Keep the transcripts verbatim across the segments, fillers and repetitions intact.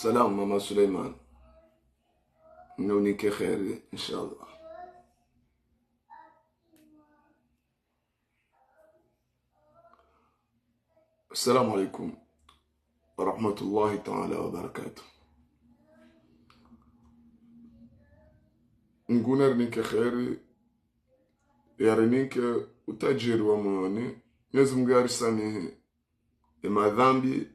Salam, Mama Suleiman. Nunike kheri, inshallah. Assalamu alaikum wa rahmatullahi ta'ala wa barakatuh. Mngu narinike kheri, yarinike utajiri wa moyoni. Mwenyezi Mungu yarisamihi e madhambi,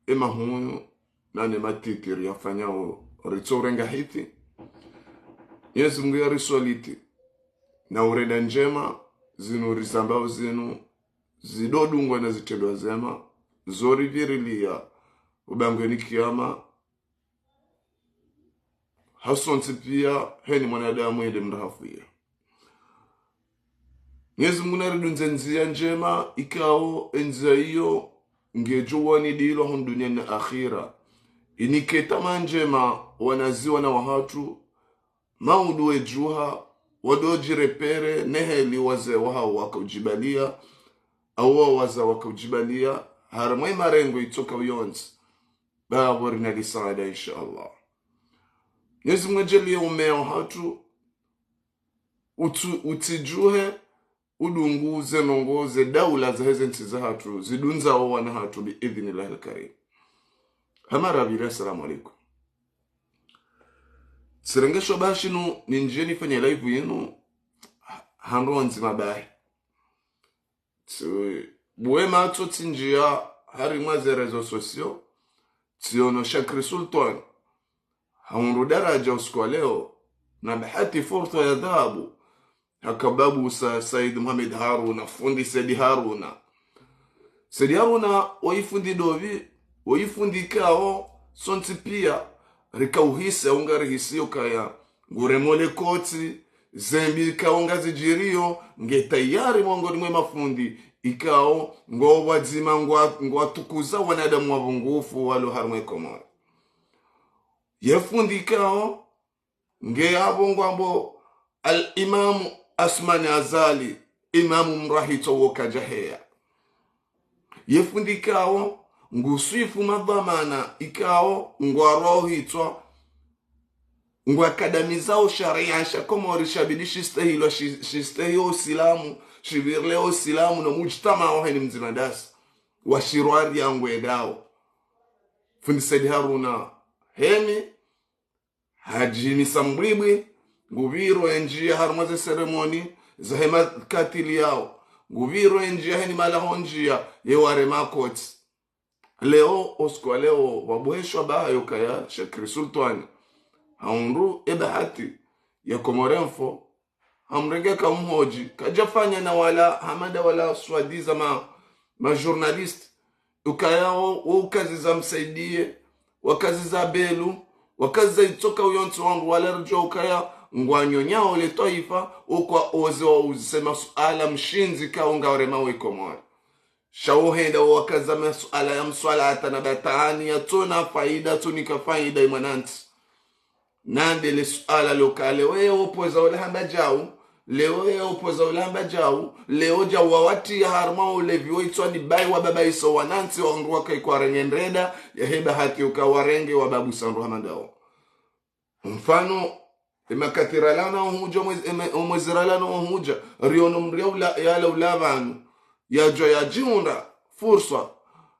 e mahunyu, na ne matiti riyafanyao ritso urenga hiti. Mwenyezi Mungu yariswaliti na urenda ndjema zinu rizambao zinu zidodungwa na zitrendwa zema, zo rivirilia ubangweni kiyama, hasontsi pia, heni mwanadamu yende mrahafu ya. Mwenyezi Mungu naridunze ndzia ndjema, ikao e ndzia iyo ngedjo wanidilwa hunu duniani na akhira. Inike tamaa ndjema wanazi wana wahatru, maudu wedjuha, wadodjirepere, ne heli wazee wahao wakaudjibalia, au wawaza wakaudjibalia, harimwa e marengo itsoka uyontsi. Babo rina lisaada, inshallah. Mwenyezi Mungu yadjaaliye umeya wahatru, utsu-, utsidjuhe, udungu ze ndrongoo ze daula zaheze ntsi zahatru, zidundzao wana hatru bi idhnillahi lkarim. Hama raviri, assalamu alaikum. Tsirenge sho bahi shinu nindjie nifanye live yinu, ha-, ha ndrongoo ndzima bahi. Tsi-, buwe matso tsindjia harimwa ze réseaux sociaux, tsiono Shakri Sultan hahundru daraja usiku wa leo, na bahati fursa ya dhahabu, haka babu sa Said Mohamed Haruna, fundi Said Haruna. Said Haruna, woyi fundi ndopvi, woyi fundi ikao, sontsi pia, rikauhisi, au ngarihisi ukaya, nguremole kotsi, zembi ikao ngazidjirio, nge tayari mongoni mwe mafundi, ikao, ngo wadzima, ngwa-, ngwatukuza wanadamu wavungufu walo harimwa e Komori. Ye fundi ikao, nge apvo ngwambo Al Imamu Asmani Azali, imamu mrahitso wo kadjaheya. Ye fundi ikao, nguswifu madhwamana ikao, ngwarohitswa, ngwakadamizao sharia sha Komori shabidi shistehilwa, shi-, shistehi o Usilamu, shivirile o Usilamu no mujtamaa waheni mdzima dasi, washirwari ya ngwedao. Fundi Said Haruna, heni, hadjimisa mbwibwi, ngupviro endjia harimwa ze seremoni, zahe makatili yao. Ngupviro endjia heni malaho ndjia, ye warema kotsi. Leo, usiku wa leo, wabuheshwa baha yokaya, Shakri Sultwani. Hahundru, e bahati, ya Comores Info, hamrenge kamhodji, kadjafanya na wala, hama nda wala swadizama, ma journaliste, ukaya wo, wo ukaziza Msaidie, wakaziza Belu, wakaziza itsoka uyontsi wandru wala ridjo ukaya, ngwanyonyao le twaifa, ukwa oze wauzise masuala mshindzi kao ngawarema we Komori. Sha wo henda wo wakaza masuala ya mswala hata na batani, yatsona faida, tsonika faida imwanantsi. Nande le suala lokale, weye opoza ula hamba djau, leo weye opoza ula hamba djau, leo djau wawatiya harimwa ulevi wo itswani bayi wababaisa wanantsi wandru wakaikwa renge ndreda, yahe bahati uka warenge wababusa ndru hama ndao. Mfano, emakati ralana ohudja, omwezi, eme-, omwezi ralana ohudja, riono mdru ya ula, yala ula pvanu, yadjwa yadjihundra furswa,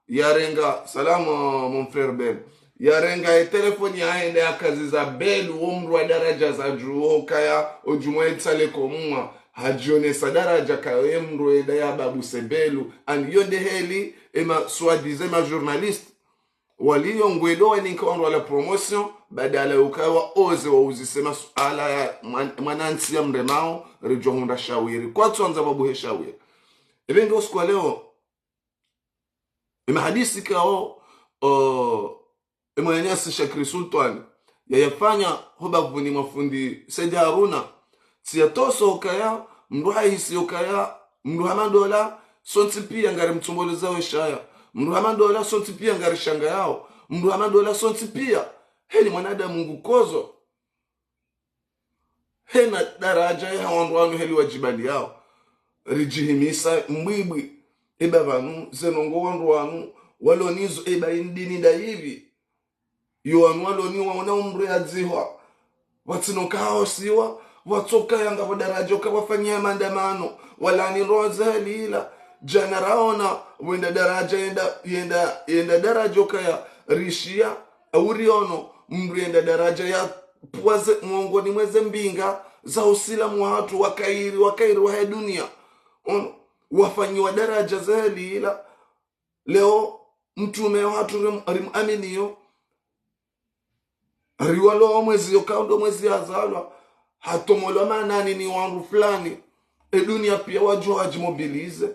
yarenga, salamu, mon frère Ben, yarenga ye telefoni yahenda yakaziza Belu, wo mdru wa daraja za dju, wo kaya, odjumwa etsale komwa, hadjionesa daraja kayo ye mdru enda yababuse Belu, ani yo nde heli, ema swadizama journaliste, waliyo ngwedo waninka wandru wala promotion, badala yukaya oze wauzise masuala ya mwan-, mwanantsi ya mremao, ridjo hundra shawiri. Kwatsu wandza babuhe shawiri. Ebe nge usiku wa leo, ema hadisi kao, o, emwananyasi Shakri Sultwani, yayafanya ho bapvuni mwa fundi Said Haruna, tsi yatoso ukaya, mdru hahisi ukaya, mdru hama ndola, sontsi pia ngari mtsomboleza we shaya. Mdru hama ndola, sontsi pia ngari shangayao. Mdru hama ndola, sontsi pia. Heli mwanadamu ngukozo. Hena daraja yaha wandru wanu heli wadjibaliyao. Ridjihimisa mbwibwi. Eba pvanu, ze ndrongoo wandru wanu, walo nizo eba indini nda ipvi. Yo wanu waloni waona umri yadzihwa. Watsino kaosiwa, watsoka yanga pvo daraja uka wafanyia maandamano, walani roho za hali ila. Jana raona, wenda daraja yenda, yenda, yenda daraja ukaya rishia, auri ono, mndru yenda daraja ya pvwaze mwongoni mweze mbinga za usilamu wahatru wakairi, wakairi wahe dunia. Ono, wafanyiwa daraja za hali ila. Leo, mtrume wahatru rim-, rimuaminiyo, riwalwa omwezi yo kaundo mwezi yazalwa, hatomolwa manani ni wandru fulani. E dunia pia wadjuha wadjimobilize.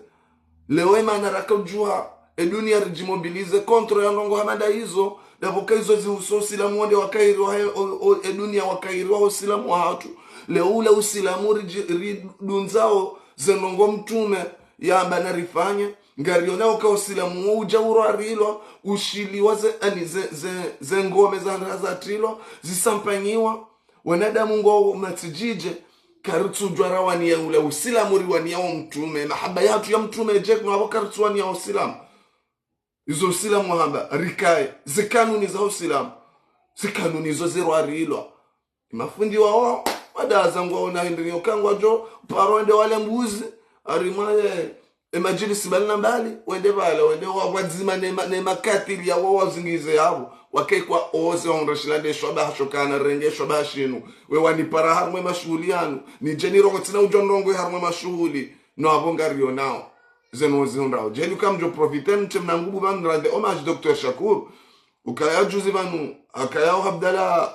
Leo emana raka udjuha, e dunia ridjimobilize contre ya ndrongo hama nda izo, ndapvo ka izo zihusu usilamu wonde wakairi wa he-, o, o, e dunia wakairi wa usilamu wahatru. Leo ula usilamu ridji-, ridundzao ze ndrongo mtrume yamba na rifanye. Ngarionao ka usilamu wo udja urwarilwa, ushiliwa ze, ani ze, ze, ze ngome za, za, zatrilwa, zisampanyiwa. Wanadamu ngo matsidjidje, karitsudjwa rawaniya ula usilamu riwaniya wo mtrume, mahaba yahatru ya mtrume, je, kunapvo karitsuwaniya usilamu. Izo usilamu hamba, rikaye, ze kanuni za usilamu, ze kanuni zo zirwarilwa. Mafundi wao, wadaza ngwaona hindri nyo kangwadjo, paro wende wale mbuzi, harimwa ye, e madjilisi mbali na mbali, wende pvala, wende wa, wadzima ne ma-, ne makatili ya wa wazingize yapvo, wakaikwa oze ondro shilande shwaba hasho kana renge shwaba hashinu, we wanipara harimwe mashuhuli yanu, nidje nirongo tsina udjo ndrongo harimwe mashuhuli, no apvo ngarionao, zeno zihundrao. Djeli uka mdjo profiter, mtse mna nguvu pvanu rande hommage Docteur Shakur, ukaya juzi pvanu, akaya o Abdallah,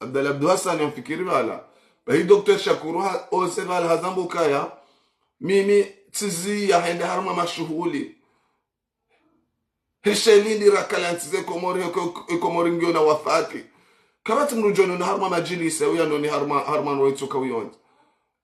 Abdallah Abdou Hassan yamfikiri pvala. Bahi Docteur Shakur ha, ose pvala hazamba ukaya, mimi tsizi ya hende harimwa mashuhuli. Heshelindi rakala ntsi ze Komori, he ko-, e Komori ngiyo na wafati. Kapvatsi mndru djo nona harimwa madjilisi, uya noni harimwa, harimwa no itsoka uyonzi.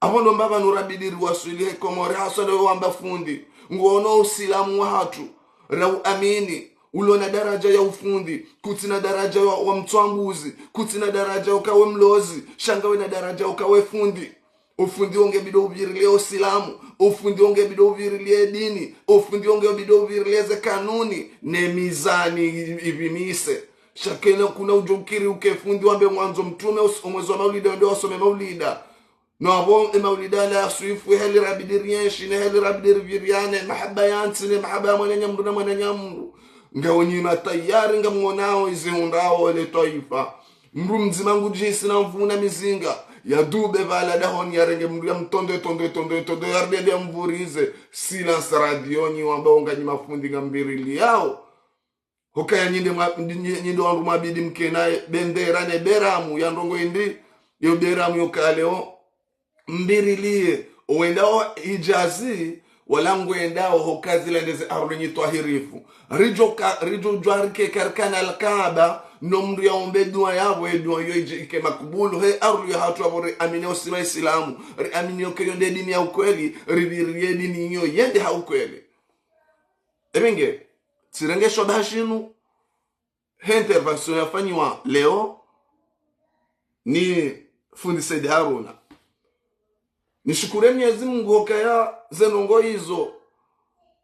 Apvo ndo mbapvanu rabidi riwaswili he Komori, haswa ndo wamba fundi. Nguono usilamu wahatru, rauamini, ulona daraja ya ufundi, kutsina daraja wa, wa mtswambuzi, kutsina daraja ukawe mlozi, sha ngawe na daraja ukawe fundi. Ufundi wonge bido uvirilie usilamu, ufundi wonge bido uvirilie dini, ufundi wonge bido uvirilie ze kanuni, ne mizani i-, ivimise. Sha kena kuna udjo ukiri uke fundi wambe mwandzo mtrume us-, omwezi wa maulida wende wasome maulida. No apvo e maulida ala ya swifu, heli rabidi rienshi, ne heli rabidi riviriane, mahaba ya ntsi, ne mahaba ya mwananya mndru na mwananya mndru. Ngawo nyi matayari ngamwonao izihundrao ele twaifa. Mndru mdzima ngudjisi na mvuna mizinga, ya dube pvala dahoni ya renge mndru ya mtonde, tonde, tonde, tonde, ya rdede ya mvurize, silence radio nyi wamba onga nyi mafundi ngamviriliyao. Hukaya nyi nde mwa-, nyi-, nyi nde wandru mwabidi mkena bendera ne beramu ya ndrongo indri, yo beramu yo kaleo, mbiriliye, owendao Hijazi, wala ngwendao hoka zila ndeze ardhwi nyi twahirifu. Ridjo ka-, ridjo djwa rike karikana Alkaaba, no mndru yaombe dua yapvo, e dua yo idje ike makubulu, he ardhwi yahatru apvo riamini usi Waislamu, riamini uke yo nde dini ya ukweli, rivirilie dini iyo yende ha ukweli. Ebenge, tsirenge shwaba hashinu, he intervention yafanyiwa leo ni fundi Said Haruna. Nishukuru Mwenyezi Mungu hukaya ze ndrongo izo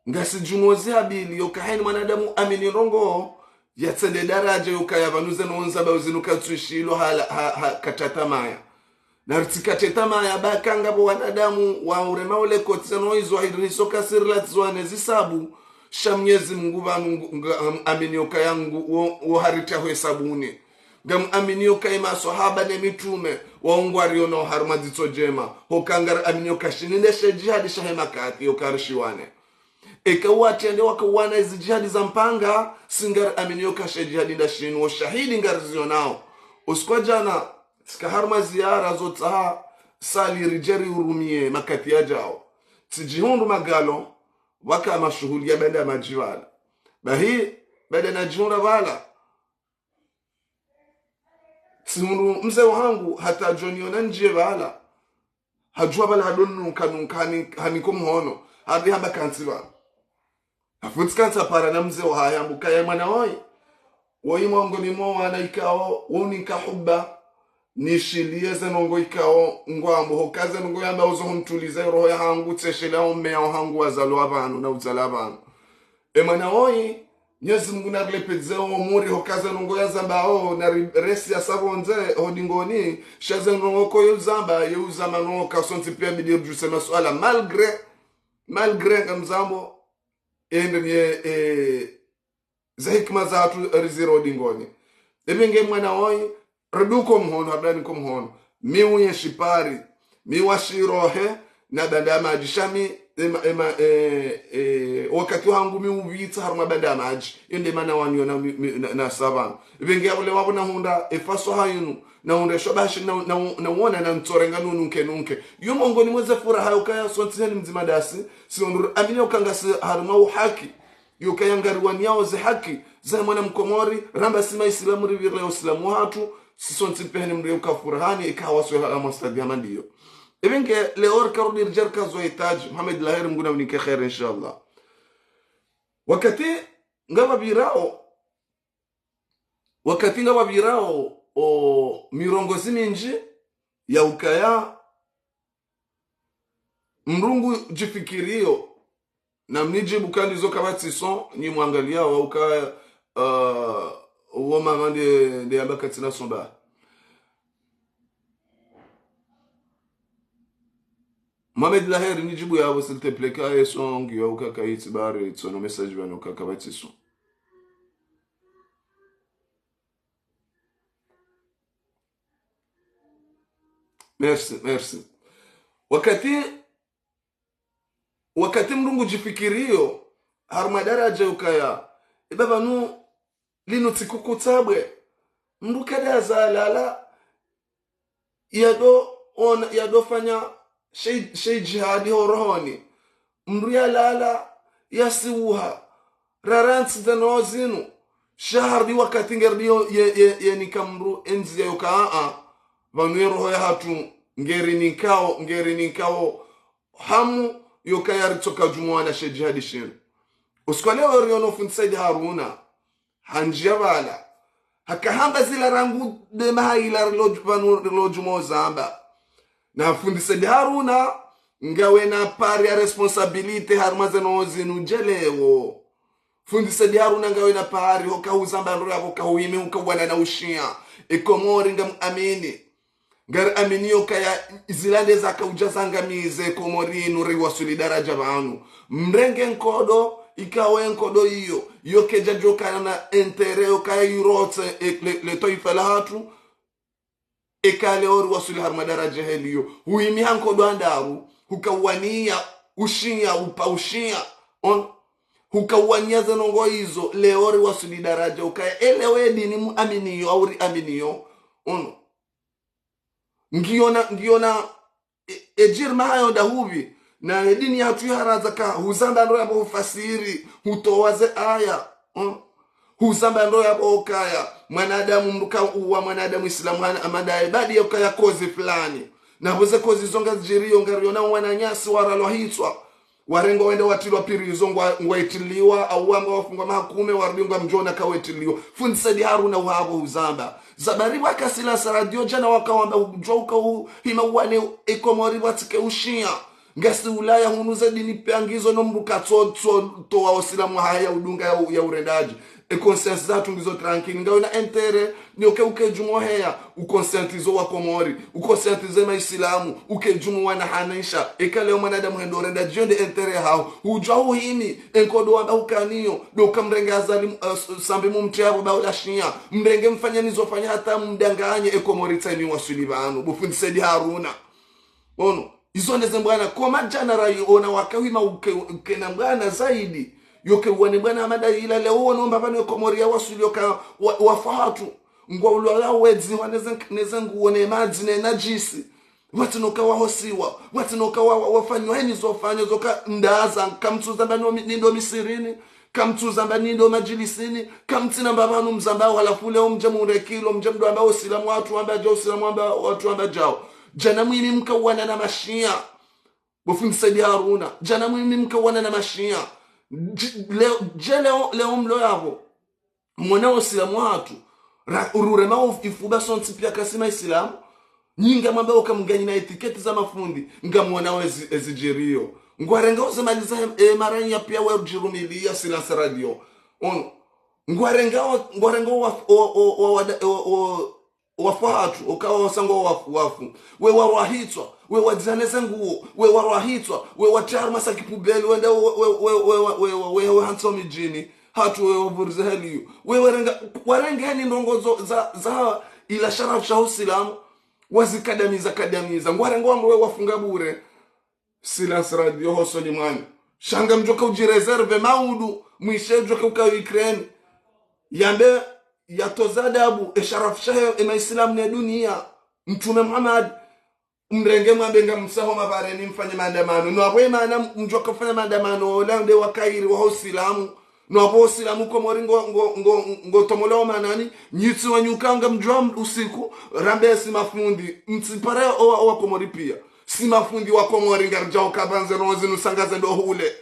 ngasi djumwa zihabili, yoka heni mwanadamu amini ndrongo, yatsende daraja yokaya pvanu ze ndrongo ndzaba zinu katsuishilo hala, ha, ha, katsatamaya. Na ritsikate tamaya ba ka ngapvo wanadamu wa urema ule kotsi ze ndrongo izo hahiri hiso kasirila tsi zwane zisabu, sha Mwenyezi Mungu pvanu ngu-, nga-, am-, amini yokaya ngu-, wo, wo harita hwesabuni. Ngamuamini yokaya maswahaba ne mitrume, wao ngwarionao harumwa dzitso djema, hoka ngariamini yoka shinu nde she djihadi shahe makati yoka rishiwane. Eka watrende wakawana izi djihadi za mpanga, si ngariamini yoka she djihadi nda shinu, wo shahidi ngarizionao. Usiku wa djana, tsika harumwa ziara zo tsaha, sali ridje riurumie makati yadjao. Tsidjihundru Magalo, waka mashuhuli ya banda madji pvala. Bahi, banda nadjihundra pvala. Tsihundru mze wahangu hata djoniona ndjie pvala. Hadjuha pvala hadonunka nunka hani-, haniko mhono. Hadi hamba kantsi pvanu. Hafutsi kantsi hapara na mze wahahe hambuka ye mwana woyi. Woyi mwongoni mwa wana ikao, wo uninka huba. Nishiliye ze ndrongo ikao, ngwambo, hoka ze ndrongo yamba uzo huntuliza roho yahangu, tseshelea umeya wahangu wazalwa pvanu na udzala pvanu. E mwana woyi, Mnyezi Mungu narilepvedze o muri hokaza nongo ya zamba o, nari-, resi ya savondze ho dingoni, sha ze nongo ko yo zamba, yo uzamba nongo ka sontsi pia bidi ridjuse masuala, malgré, malgré nga mzambo, ende nye, eh, za hikima za hatru riziro dingoni. Ebe nge mwana woyi, riduko mhono, habdani ko mhono. Mi uye shipari, mi wa shirohe, na banda ya madji, sha mi, ema, ema, eh, eh, wakati wahangu mi uvitsa harumwa banda ya madji. Yo nde mana waniona mi, mi, na, na savana. Ebe nge ya ule wabo nahundra, e faso hayinu, nahundra esho bashi, na, na, na wona na ntsorenga nununke nunke. Yo mongoni mweze furaha yo kaya sontsi heli mdzima dasi, si ondru, amini yo kanga si harumwa uhaki. Yo kaya ngariwaniao ze haki za mwana mkomori, ramba si maisilamu rivirle usilamu hatru, si sontsi peheni mri uka furahani, ika hawaswela la mastadi hama ndiyo. Ebe nge leo rika rudi ridja rika zo hitaji, Mohamed Laheri Mngu na unike kheri, inshallah. Wakati ngapvavirao, wakati ngapvavirao, o, mirongozi mindji, ya ukaya, mdru ngu djifikiriyo, na mnidjibu ka ndizo kapvatsi son, nyi mwangaliya wa uka, uh, wo mama nde, nde yamba katsina son ba. Mohamed Laheri, nidjibu yapvo, s'il te plaît, ka ye son ngiyo uka kayitsi bari, tsono message pvanu uka kapvatsi son. Merci, merci. Wakati, wakati mdru ngu djifikiriyo, harumwa daraja ukaya, eba pvanu linu tsi kuku tsabwe, mdru kada zalala, yado ona, yado fanya she, she djihadi ho rohoni. Mdru yalala, yasiwuha, rarantsi ze no zinu. Sha harudi wakati ngerudi yo, ye, ye, ye nika mdru endziya yo ka a, pvanu ye roho ya hatru, ngeri nikao, ngeri nikao hamu yo kaya ritsoka djumwa na she djihadi shinu. Usiku wa leo riyono fundi Said Haruna, handjiya pvala. Haka hamba zila rangu de mahaila rilo dju-, pvanu rilo djumwa zamba. Na fundi Said Haruna, ngawe na part ya responsabilité harumwa ze no zinu dje leo. Fundi Said Haruna ngawe na part, hoka huzamba ndro yapvo ka huimi huka wana na ushiya. E Komori ngam amini. Ngari aminiyo kaya zila nde zaka udja zangamize Komori inu riwaswili daraja pvanu. Mrenge nkodo, ikawe nkodo iyo, yo kedja djo kana na intérêt yo kaya yirotse, e, le, le twaifa la hatru, eka leo riwaswili harumwa daraja heliyo. Huimi ha nkodo andaru, hukawaniya, ushiya, upa ushiya. On, hukawaniya ze nongo izo, leo riwaswili daraja, ukaya, e leo e dini mu aminiyo, au ri aminiyo. On. Ngiyona, ngiyona, e, e djirma hayo nda hupvi, na e dini yatru yiharaza ka, huzamba ndro yapvo hufasiri, hutowa ze aya, mm. Huzamba ndro yapvo ukaya, mwanadamu mdru ka uwa mwanadamu Islamu hana amanda ye badi ya ukaya kozi fulani. Na pvo ze kozi zo ngazidjiriyo ngariyona wananyasi waralwa hitswa. Warengwa wende watilwa prison ngwa, ngwa itiliwa, au wamba wafungwa maha kume, warudi ngwa mdjona ka wetiliwa. Fundi Said Haruna uhapvo uzamba. Zabari waka silence radio djana waka wamba udjwa uka u, hima wane e Komori watsike ushiya. Ngasi Ulaya hunu ze dini pia ngizo no mdru katso, tso, towa Usilamu haya udunga ya, ya urendadji. E conscience zatru ngizo tranquille. Ngawe na intérêt, nyoke uke djumwa heya, u conscientiser wa Komori, u conscientiser maisilamu, uke djumwa na hanisha. Eka leo mwanadamu hendo renda djio nde intérêt hao. Udjwa uhimi, e nkodo wamba ukaniyo, do kamrenge Azali, uh, Sambi mumtria bo baula shiya. Mrenge mfanya nizo fanya hata mdanganye e Komori tsaini waswili pvanu. Bo fundi Said Haruna. Ono, izo nde ze mbwana, koma djana rayi ona wakawima uke, uke na mbwana zaidi. Yoke wane mbwana amada ila leo ono mba pvanu e Komori ya waswili yoka wa, wafa hatru. Ngwa ulwa ya wedzi wa neze, neze nguo ne madzi ne najisi. Watsinoka wahosiwa, watsinoka wa, wa, wafanywa heni zo fanywa zoka ndaza, kamtsu zamba no mi, nindo misirini, kamtsu zamba nindo madjilisini, kamtsina mba pvanu mzamba, halafu leo mdje mundre kilo, mdje mdo amba Usilamu watru wamba djao, Usilamu wamba watru wamba djao. Djana mwimi mkawana na mashiya. Bo fundi Said Haruna, djana mwimi mkawana na mashiya. Dj-, leo, dje leo, leo mlo yapvo. Mwana Usilamu hatru, ra-, ururema uf-, ifuba sontsi pia kasi maisilamu. Nyi ngamwamba uka mganyi na etiketi za mafundi, ngamwona wezi, ezidjiriyo. Ngwarenga uze mali za hem, e, maranya pia we udjirumiliya silence radio. Ono, Ngwarenga wa-, ngwarenga wa-, wa-, wa-, wa-, wada-, wa-, wa-, wafu hatru, ukawa wasangwa wafu, wafu. We warwahitswa, we wadzaneza nguo, we warwahitswa, we watsahari masaki pubeli, wende we, we, we hantso midjini, hatru we wavurize haliyo. We warenga, warenga heni ndrongo zo, za, za ila sharafu sha usilamu, wazikadamiza, kadamiza. Ngwarenga wamwe we wafunga bure. Silence radio hosoni mwanyu. Sha ngamdjoka udjireserve maudu, mwishe djoka uka Ukraine. Yambe yatoza adabu, e sharafu shahe, e maislamu ne dunia. Mtrume Muhammad, mrenge mwambe ngamsaho mabareni mfanye maandamano. No apvo e maana mdjoka ufanya maandamano, ola nde wakairi wa usilamu. No apvo usilamu Komori ngo, ngo, ngo, ngo tomolo manani, nyitsi wanyuka ngamdjua usiku, rambe si mafundi, mtsipare owa, owa Komori pia. Si mafundi wa Komori ngaridjao kapvandze no zinu sanga zendo hule.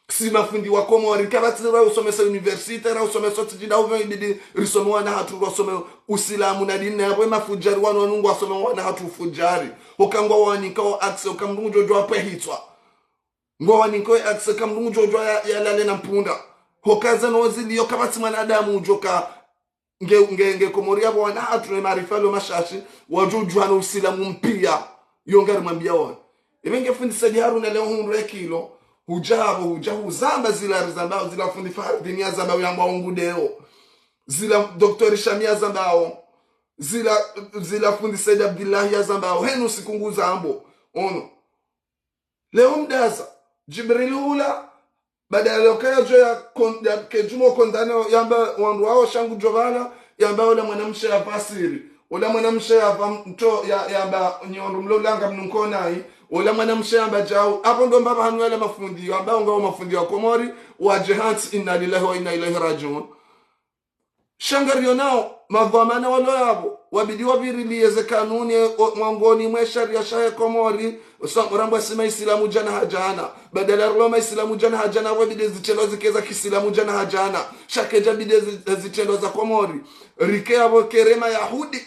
Si mafundi wa Komori, kapvatsi ra usomesa université, ra usomesa tijinda uve ibidi, risome wana hatru, rasome usilamu na dini, na yapvo mafudjari wanu wanu ngwasome wana hatru ufudjari. Hoka ngwawanika o accès, hoka mndru ngudjo djua pvehitswa. Ngwawanika o accès, hoka mndru ngudjo djua ya, yalale na mpunda. Hoka zeno ziliyo kapvatsi mwanadamu udjoka nge, nge, nge Komori yapvo wana hatru ne maarifa lo mashashi, wadjo udjua no usilamu mpia, yo ngarimwambia wona. Ibe nge fundi Said Haruna leo hundru ekilo, hudja hapvo, hudja huzamba zila rizambao, zila fundi Fahardini yazambao yamba ungudeo. Zila Docteur Shami yazambao, zila, zila fundi Said Abdillahi yazambao, henu siku nguzambo, ono. Leo mdaza, Djibril hula, badala ukaya djo ya kon-, ya kedjumo kondane yamba wandru wao sha ngudjo pvala, yamba ola mwanamshe ya fasiri. Ola mwanamshe ya va mto ya, yamba nyi wandru mlo langa mnunkonayi. Ola mwanamshe yamba djau. Apvo ndo mbapvi hanu yala mafundi, yamba ngwao mafundi wa Komori, wadje hantsi, inna lillahi wa inna ilaihi rajiun. Sha ngariyo nao, madhwamana walo yapvo, wabidi wavirilie ze kanuni, o, mwangoni mwe sharia shahe Komori, usa-, urambwa si maisilamu djana ha djana. Badala rilo maisilamu djana ha djana, wabidi zitrendwa zike za kisilamu djana ha djana. Sha kedja bidi zi-, zitrendwa za Komori. Rike yapvo kere mayahudi,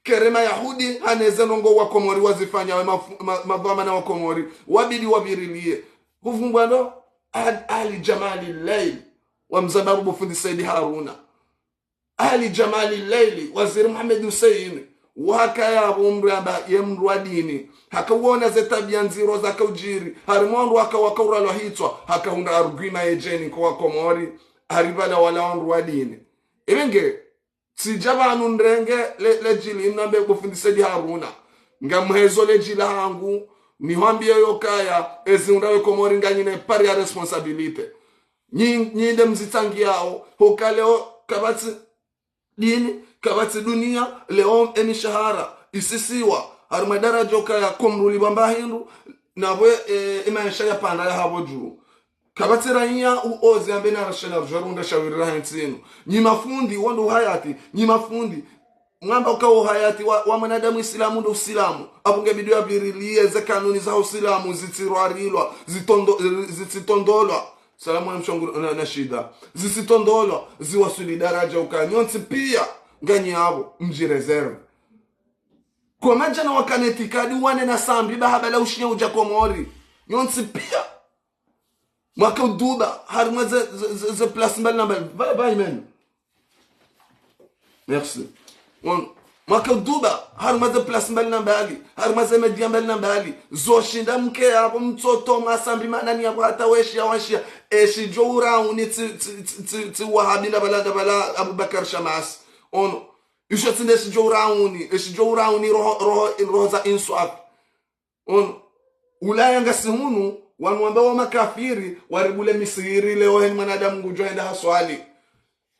kere mayahudi, haneze ndrongo wa Komori wazifanya, we mafu-, ma-, madhwamana wa Komori. Wabidi wavirilie. Huvumbwa ndo, Ad-, Ali Djamali Laili. Wa mzabaru bo fundi Said Haruna. Ali Djamali Laili, Waziri Mohamed Hussein, wakaya pvo mndru amba ye mndru wa dini. Haka uona ze tabia ndziro zaka udjiri. Harimwa wandru waka, waka uralwa hitswa, haka hundra argument ye djeni ko wa Komori, haripvala wala wandru wa dini. Ibe nge, tsidja pvanu ndrenge le, le djili nambe bo fundi Said Haruna. Ngamhezo le djila hangu, nihwambie yo kaya, ezi undra we Komori nganyine part ya responsabilité. Nyi, nyi nde mzitsangiyao, hoka leo kapvatsi dini, kapvatsi dunia, leo emishahara isisiwa, harimwa daraja okaya komruli bamba hindru, napvo, e, emaesha ya panda ya hapvo dju. Kapvatsi raiya uozi ambe na rashana rujwa runda shawiri rahe ntsi inu. Nyi mafundi, wandru uhayati, nyi mafundi, mwamba uka uhayati wa, wa mwanadamu isilamu ndo usilamu. Apvo nge bidi wavirilie ze kanuni za usilamu, zitsirwarilwa, zitondo-, zitsitondolwa. Salamu na mshongu na, na shida. Zitsitondolwa, ziwaswili daraja uka nyontsi pia, nganyi apvo, mdjireserve. Kwa madjana wakana itikadi wane na Sambi baha bala ushinya udja Komori. Nyontsi pia. Mwaka uduba, harimwa ze, ze, ze, ze place mbali na mbali. Bye bye, man. Merci. Bon, mwaka uduba, harimwa ze place mbali na mbali, harimwa ze media mbali na mbali. Zo shinda mke yapvo mtsoto mwa Sambi manani yapvo hata weshiya washiya. Eshi djo urauni tsi, tsi, tsi, tsi, tsi wahabi nda pvala, nda pvala Abubakar Shamasi. Ono. Isho tsi nde eshi djo urauni, eshi djo urauni roho, roho, roho za inswafi. Ono, Ulaya ngasi hunu, wanu wamba wa makafiri, waribule Misiri, leo heni mwanadamu ngudjo enda haswali.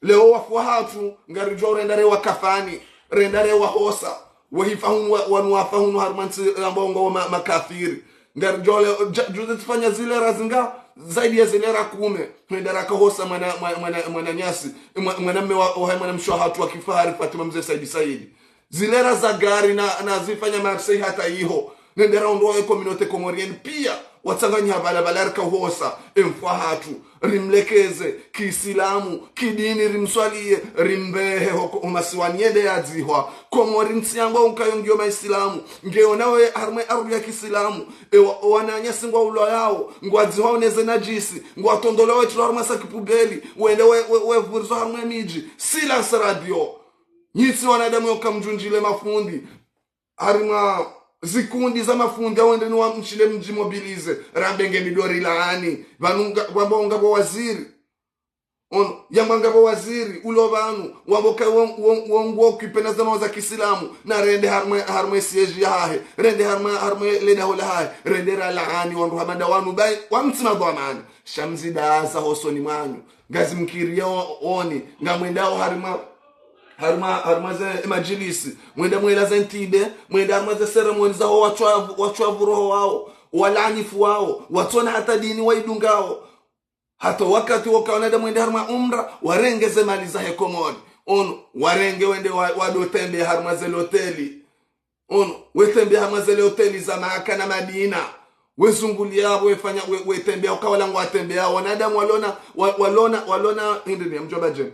Leo wafu hatru, ngaridjo renda re wakafani, renda re wahosa. Wahifa hunu, wa-, wanu wafa hunu harumwa ntsi amba ngwao ma-, makafiri. Ngaridjo leo, dja-, juzi tsifanya zilera zinga, zaidi ya zilera kume. Hwenda rakahosa mwana, mwa-, mwana, mwananyasi, mwa-, mwanamme wa, wa, mwanamshe wa hatru wa kifahari Fatima Mze Saidi Saidi. Zilera za gari na, na zifanya Marseille hata iho. Nende raondoa e communauté comorienne pia. Watsanganyiha pvala pvala rika uhosa emfu wahatru, rimlekeze, kisilamu, kidini, rimswaliye, rimbehe hoko omasiwani yende yadzihwa. Komori ntsi yangwa unkayo ngiyo maisilamu, ngeyo nawe harumwa e ardhi ya kisilamu. Ewa, owananyasi ngwaulwayao, ngwadzihwao neze najisi, ngwatondolwao wetsilwa harumwa saki pubeli, wende we, we, wevurizwa harumwa emidji. Silence radio. Nyi tsi wanadamu yoka mdjundjile mafundi harimwa zikundi za mafundi, awende ni wamshile mdji mobilize, rambe nge midori laani. Pvanu nga, wamba ngapvo waziri. Ono, yamba ngapvo waziri, ulo pvanu, wamba ka wo, wo, wo nguo kipena zama za kisilamu, na rende harumwa, harumwa siège yahahe, rende harumwa, harumwa ledaho lahahe, rende ralaani, wandru hama nda wanu, bayi, wamtsina dhwamana. Sha mzidaza hosoni mwanyu. Ngazimkiriya o-, oni, ngamwendao harumwa, harumwa, harumwa ze madjilisi, mwenda mwela ze ntibe, mwenda harumwa ze seremoni zaho watswavu, watswavu roho wao, walaanifu wao, watsona hata dini waidungao. Hata wakati woka wanadamu wende harumwa umra, warenge ze mali zahe Komori. Ono, warenge wende wa, wado tembe harumwa ze loteli. Ono, wetembeya hamwe zele hoteli za Maka na Madina. Wezunguliya, wefanya, we, wetembeya, uka wala ngwatembeya. Wanadamu walona, wa, walona, walona, hindri ni, mdjomba dje.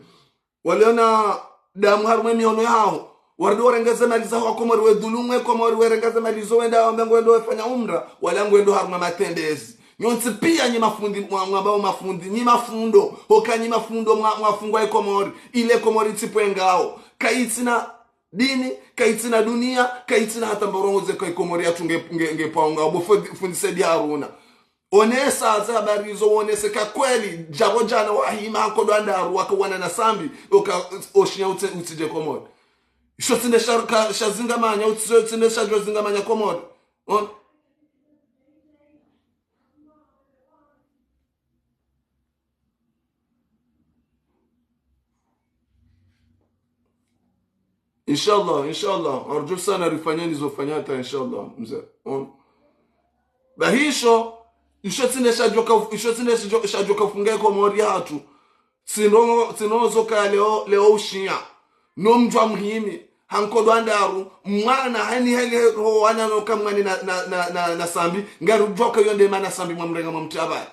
Walona damu harumwa emihono yahaho. Warudi warenge ze mali zaho wa Komori, wedhulumu e Komori, werenge ze mali zo wenda, wambe ngwendo wefanya umra, wala ngwendo harumwa matembezi. Nyontsi piya nyi mafundi, mwa, mwambao mafundi, nyi mafundo, hoka nyi mafundo, mwa, mwafungwa e Komori, ile Komori tsipvwe ngao. Kayitsina dini, kayitsina duniya, kayitsina hata mborongo ze ka e Komori yatru nge, nge, nge pvao ngao, bo fundi, fundi Saidi Haruna. Onesa ze habari zo, onese ka kweli, djapvo djana wahima hankodo wa ndraru, wakawana na Sambi, oka, oshinya utse, utsidje Komori. Isho tsi nde sha, ka, sha zingamanya, utsi, isho tsi nde shadjo zingamanya Komori. On? Inshallah, inshallah. Arju sana rifanye nizo fanya hata, inshallah, mze. On. Bahi isho, isho tsi nde shadjoka, isho tsi nde shadjo-, shadjoka funga e Komori yahatru. Tsino, tsino zoka leo, leo ushinya. No mdjwa muhimi, hankodo wa ndraru, mwana, hani heli ho wana no kamwani na, na, na, na, na Sambi, ngarudjoka yo nde mana Sambi mwamrenga mwamtria pvaya.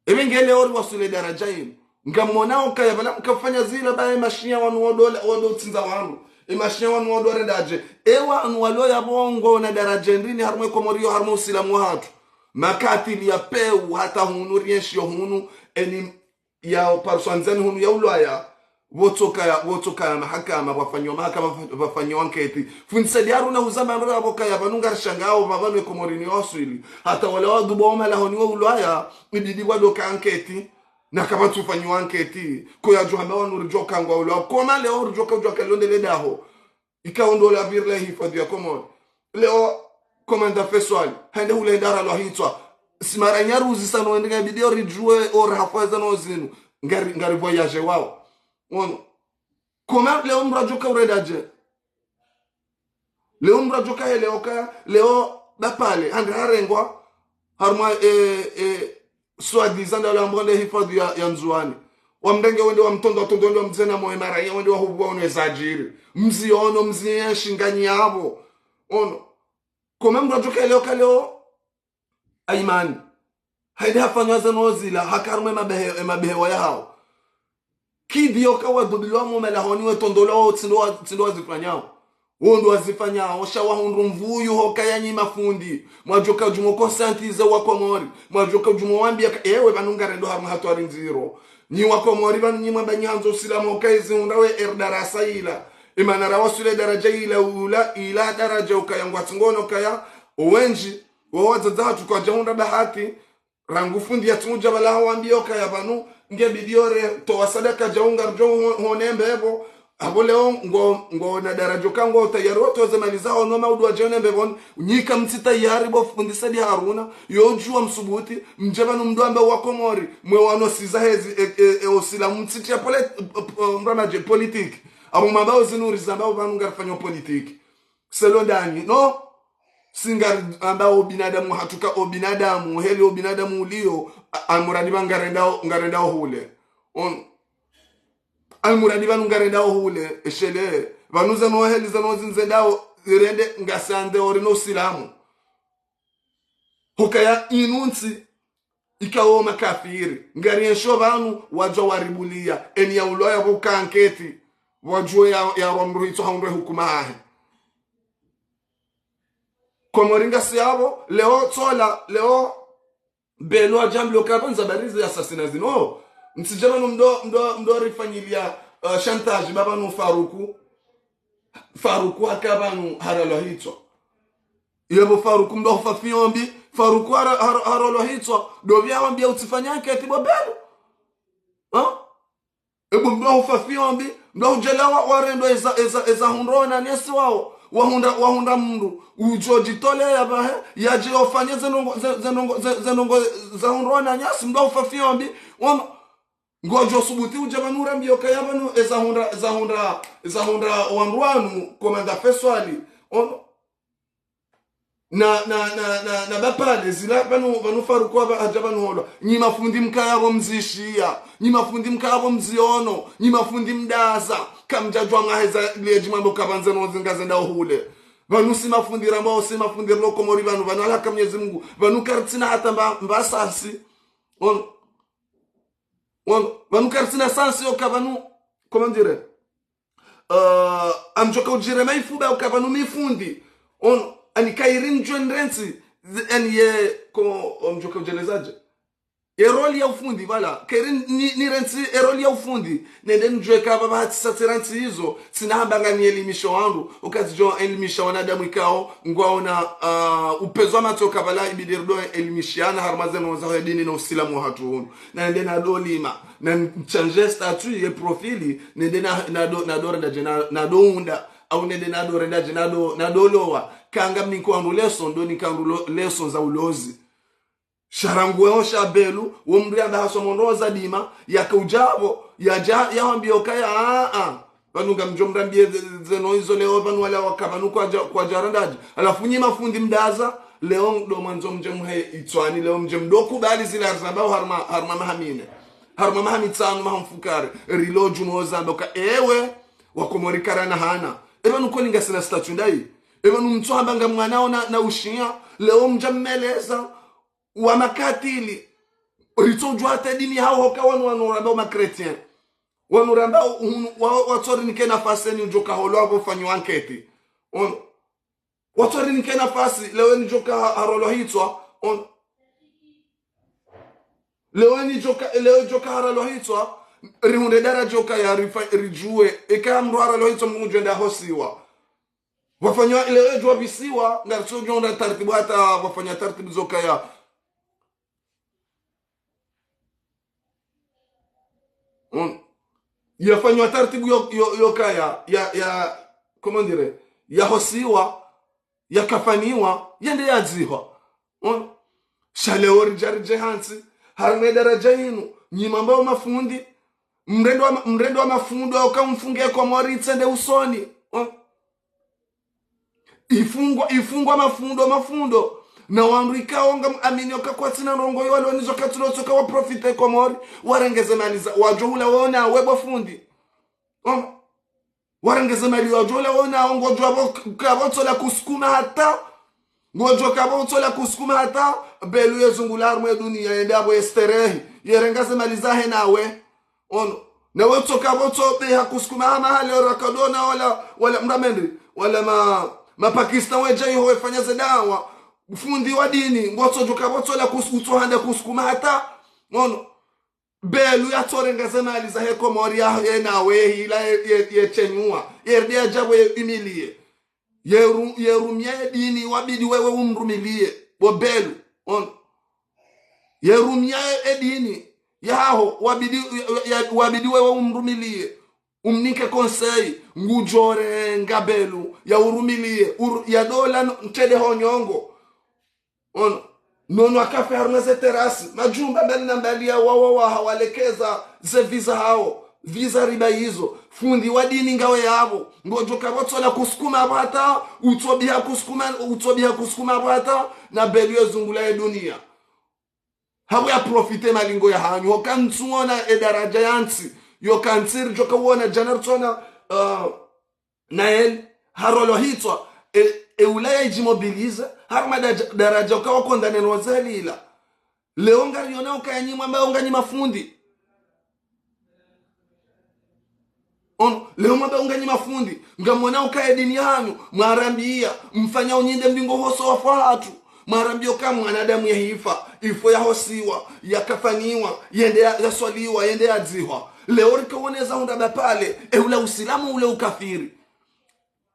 Ebe nge leo riwaswili daraja yinu. Ngamwona ukaya pvala mkafanya zila ba e mashinya wanu wodo, wodo tsindza wanu. E mashinya wanu wodo renda dje. Ewa anu walo yapvo ngwaona daraja ndrini harumwa e Komori yo harumwa usilamu wahatru. Makatili ya pewu hata hunu rienshi yo hunu eni ya parswandzani hunu ya ulwaya. Pvotsoka ya, pvotsoka ya mahakama, pvwafanyiwa mahakama, pvwa-, pvwafanyiwa anketi. Fundi Saidi Haruna huzamba ndro yapvo kaya pvanu ngarishangao, pvapvanu e Komori ni waswili. Hata wala wadhuba wa malahoni wa ulwaya, ibidi pvwadoka anketi. Na kapvatsufanyiwa anketi. Ko yadjo hamba wanu ridjoka ngwa ulwaya. Koma leo ridjoka udjoka londele daho. Ikao ndo la pvire le hifadhwi ya Komori. Leo, komanda Feswali, hende hule ndara lwa hitswa. Simara nyaruzi sano wende ngabidi yo ridjuwe o rahafu za no zinu. Ngari, ngari voyage wao. Ono. Koma leo mradjoka urenda dje. Leo mradjoka hele oka, leo bapvale, hande harengwa, harumwa, e, e, swadizanda lambwa nde hifadhwi ya, ya Ndzuwani. Wamrenge wende wamtondo, watondo wende wamdzena mo e maraya, wende wahubwa ono ezadjiri. Mziono, mzienshi nganyi yapvo. Ono. Koma mradjoka leo ka leo, Aimani. Haidi hafanywa ze no zila, haka harumwa e mabehe, e mabehewa yahawo. Kidi yoka wadhubilwa mo malahoni wetondolwa wo tsindo wa, tsindo wazifanyao. Wo ndo wazifanyao, sha wahundru mvuyu hoka ya nyi mafundi. Mwadjoka djumwa conscientiser wa Komori. Mwadjoka djumwa wambiya ka, ewe pvanu ngarendo harumwa hatwari ndziro. Nyi wa Komori pvanu nyi mwamba nyi handzo usilamu hoka izi hundra we er darasa ila. Imana rawaswili daraja ila ula, ila daraja ukaya ngwatsingono kaya. Owendji, wo wadzadze hatru kwadja hundra bahati. Rangu fundi yatsungudja pvala hawambiya ukaya pvanu, nge bidi yo re, towa sadaka dja unga ridjo ho-, hone mbepvo. Apvo leo ngo, ngo na daraja ka ngo tayari wo toze mali zaho no maudu wadje hone mbepvo. Nyi ka mtsi tayari bo fundi Saidi Haruna, yo djuwa msubuti, mdje pvanu mdo amba wa Komori, mwe wano siza hezi, e, e, e, osilamu mtsi tiya pole-, e, e, mramaje politique. Apvo mwamba ozinu rizamba pvanu ngarifanyao politique. Selo ndani, no? Singari amba o binadamu hatru ka o binadamu, heli o binadamu uliyo, a-, almuradi pvanu ngarendao, ngarendao hule. On, almuradi pvanu ngarendao hule, eshele. Pvanu zano heli zano zindze ndao, irende ngasi ande ori no usilamu. Hukaya inu ntsi ikao makafiri. Ngari ensho pvanu wadjwa waribulia. Eni ya ulwaya pvo uka anketi. Wadjuwe ya, ya romruhitso haundwe hukuma hahe. Komori ngasi yapvo, leo tsola, leo Belu adjambi lo kapvandza barizi ya sasina zinu. Ntsi djapvanu mdo, mdo, mdo rifanyilia, uh, chantage pvapvanu Faruku. Faruku haka pvanu haralwa hitswa. Yebo Faruku mdo hufa fiombi. Faruku hara, hara, haralwa hitswa. Dovya wambia utsifanya anketi bo Belu. Ha? Ebo mdo hufa fiombi, mdo hudjela wa, warendo eza, eza, eza hundro na nyasi wao, wahundra, wahundra mndru, udjo djitolea pvahe, yadje ofanye ze ndrongo, ze, ze ndrongo, ze, ze ndrongo za hundro na nyasi, mdo hufa fiombi, wama, ngodjo subuti udja pvanu urambia ukaya pvanu, eza hundra, eza hundra, eza hundra wandru wanu, komanda Feswali, ono, na, na, na, na, na bapale, zila pvanu, pvanu Faruku apva, hadja pvanu holwa. Nyi mafundi mkaya pvo mzishia. Nyi mafundi mkaya pvo mziono. Nyi mafundi mdaza. Kamdjadjwa mwahe za ledji mwambo kapvandze no zinga zenda ohule. Pvanu si mafundi ramba, o si mafundi rilo Komori pvanu, pvanu alaka Mwenyezi Mungu. Pvanu karitsina hata mba, mba sansi. Ono. Ono. Pvanu karitsina sansi yoka pvanu. Comment dire? Uh, amdjoka udjire maifuba uka pvanu mifundi. Ono, ani kairi ndjwe ndrentsi, ani ye, ko, amdjoka udjelezadje. E rôle ya ufundi, voilà. Kairi ni, ni rentsi, e rôle ya ufundi. Nende ndjwe ka pvapva hatisa tsi rantsi izo, tsina hamba nga ni elimisha wandru, uka tsidjo elimisha wanadamu ikao, ngwaona, uh, upvedzwa matso ka pvala ibidi rido elimishiana harumwa ze ndrongo za dini na usilamu wahatru unu. Na nende nado lima, na nchange statut ye profil, nende na, nado, nado renda dje na, nado unda, au nende nado renda dje nado, nado lowa. Kanga mniko wandru leçon, ndo nika wandru lo, leçon za ulozi. Sha rangu weo sha Belu, wo mndru yamba hasoma ndrongo za dima, yaka udja pvo, yadja, yawambia ukaya, a, a. Pvanu ngamdjo mrambie ze, ze, ze ndrongo izo leo, pvanu wala waka pvanu kwadja, kwadja randadji. Halafu nyi mafundi mdaza, leo ndo mwandzo mdje mhe itswani, leo mdje mdo kubali zila rizambao harumwa, harumwa maha mine. Harumwa maha mitsanu, maha mfukare, rilo djumwa ozamba uka, ewe, wa Komori karana hana. E pvanu koni ngasina statut ndayi. E pvanu mtso hamba nga mwana ona na ushia, leo mdja mmeleza, wa makatili. Ritso udjua hata dini hao hoka wanu, wanu ramba uma chrétien. Wanu ramba unu, wa, watso rinike nafasi ni udjoka holwa pvo fanyo anketi. Ono. Watso rinike nafasi, leo ni djoka ha, haralwa hitswa. Ono. Leo ni djoka, leo djoka haralwa hitswa. Rihundre dara djoka ya rifa, ridjuwe. Eka mndru haralwa hitswa mndru djwenda hosiwa. Wafanya ile edjwa visiwa, ngaritso djonda taratibu hata wafanya taratibu zokaya. Mm. Yafanywa taratibu yo, yo, yokaya, ya, ya, comment dire, ya hosiwa, ya kafaniwa, yende ya dzihwa. Mm. Sha leo ridja ridje hantsi, harumwa daraja inu, nyi mambao mafundi, mrendo wa ma-, mrendo wa mafundo, uka mfunge Komori itsende usoni. Mm. Ifungwa, ifungwa mafundo, mafundo. Na wandru ikao ngam amini oka kwatsina ndrongo yo, walo nizo katsulo tsoka wa profite Komori, warenge ze mali za, wadjo hula wona, we bo fundi. Oma. Warenge ze mali wadjo hula wona, ngodjo pvo, ka pvo tsola kusukuma hata. Ngodjo ka pvo tsola kusukuma hata, Belu ye zungula harumwa dunia, yende apvo ye sterehi. Ye renga ze mali zahe nawe. Ono. Na wetso ka pvo tso be ha kusukuma hama hale ora kadona wala, wala mramende, wala ma, ma Pakistan wedja iho wefanya ze dawa. Fundi wa dini, ngotso djo ka pvo tsola kus-, utso handa kusukuma hata. Ono. Belu yatso renga ze mali zahe Komori ya, ye nawe hila ye, ye, ye chenyua. Ye rde ya djapvo ye imilie. Yeru-, yerumia ye dini, wabidi wewe umrumilie. Bo Belu, ono. Yerumia ye, ye dini yaho, wabidi, ya, ya, wabidi wewe umrumilie. Umnike conseil, ngudjo renga Belu, ya urumilie, ur-, ya dola no, ntsede ho nyongo. Ono. Nono akafe harumwa ze terasi. Majumba mbali na mbali ya wawa waha walekeza ze visa hao. Visa riba izo. Fundi wa dini ngawe yapvo. Ngodjo ka pvo tsola kusukuma apvo hata. Utso biha kusukuma, utso biha kusukuma apvo hata. Na Belu ye zungula ye dunia. Hapvo ya profite malingo ya hanyu. Hoka ntsuona e daraja ya ntsi. Yoka ntsi ridjoka wona djana ritsona, uh, Nael, haralwa hitswa, E, e Ulaya idjimobilize, harumwa da-, daraja uka wakonda neno zelila. Leo ngarionao ukaya nyi mwamba unga nyi mafundi. Ono, leo mwamba unga nyi mafundi, ngamwona ukaya dini hanyu, mwarambiya, mfanya unyinde mlingo hoso wafu hatru. Mwarambiya uka mwanadamu yahifa, ifo yahosiwa, yakafaniwa, yende ya, yaswaliwa, yende yadzihwa. Leo rikawoneza hundra bapvale, e ula usilamu ule ukafiri.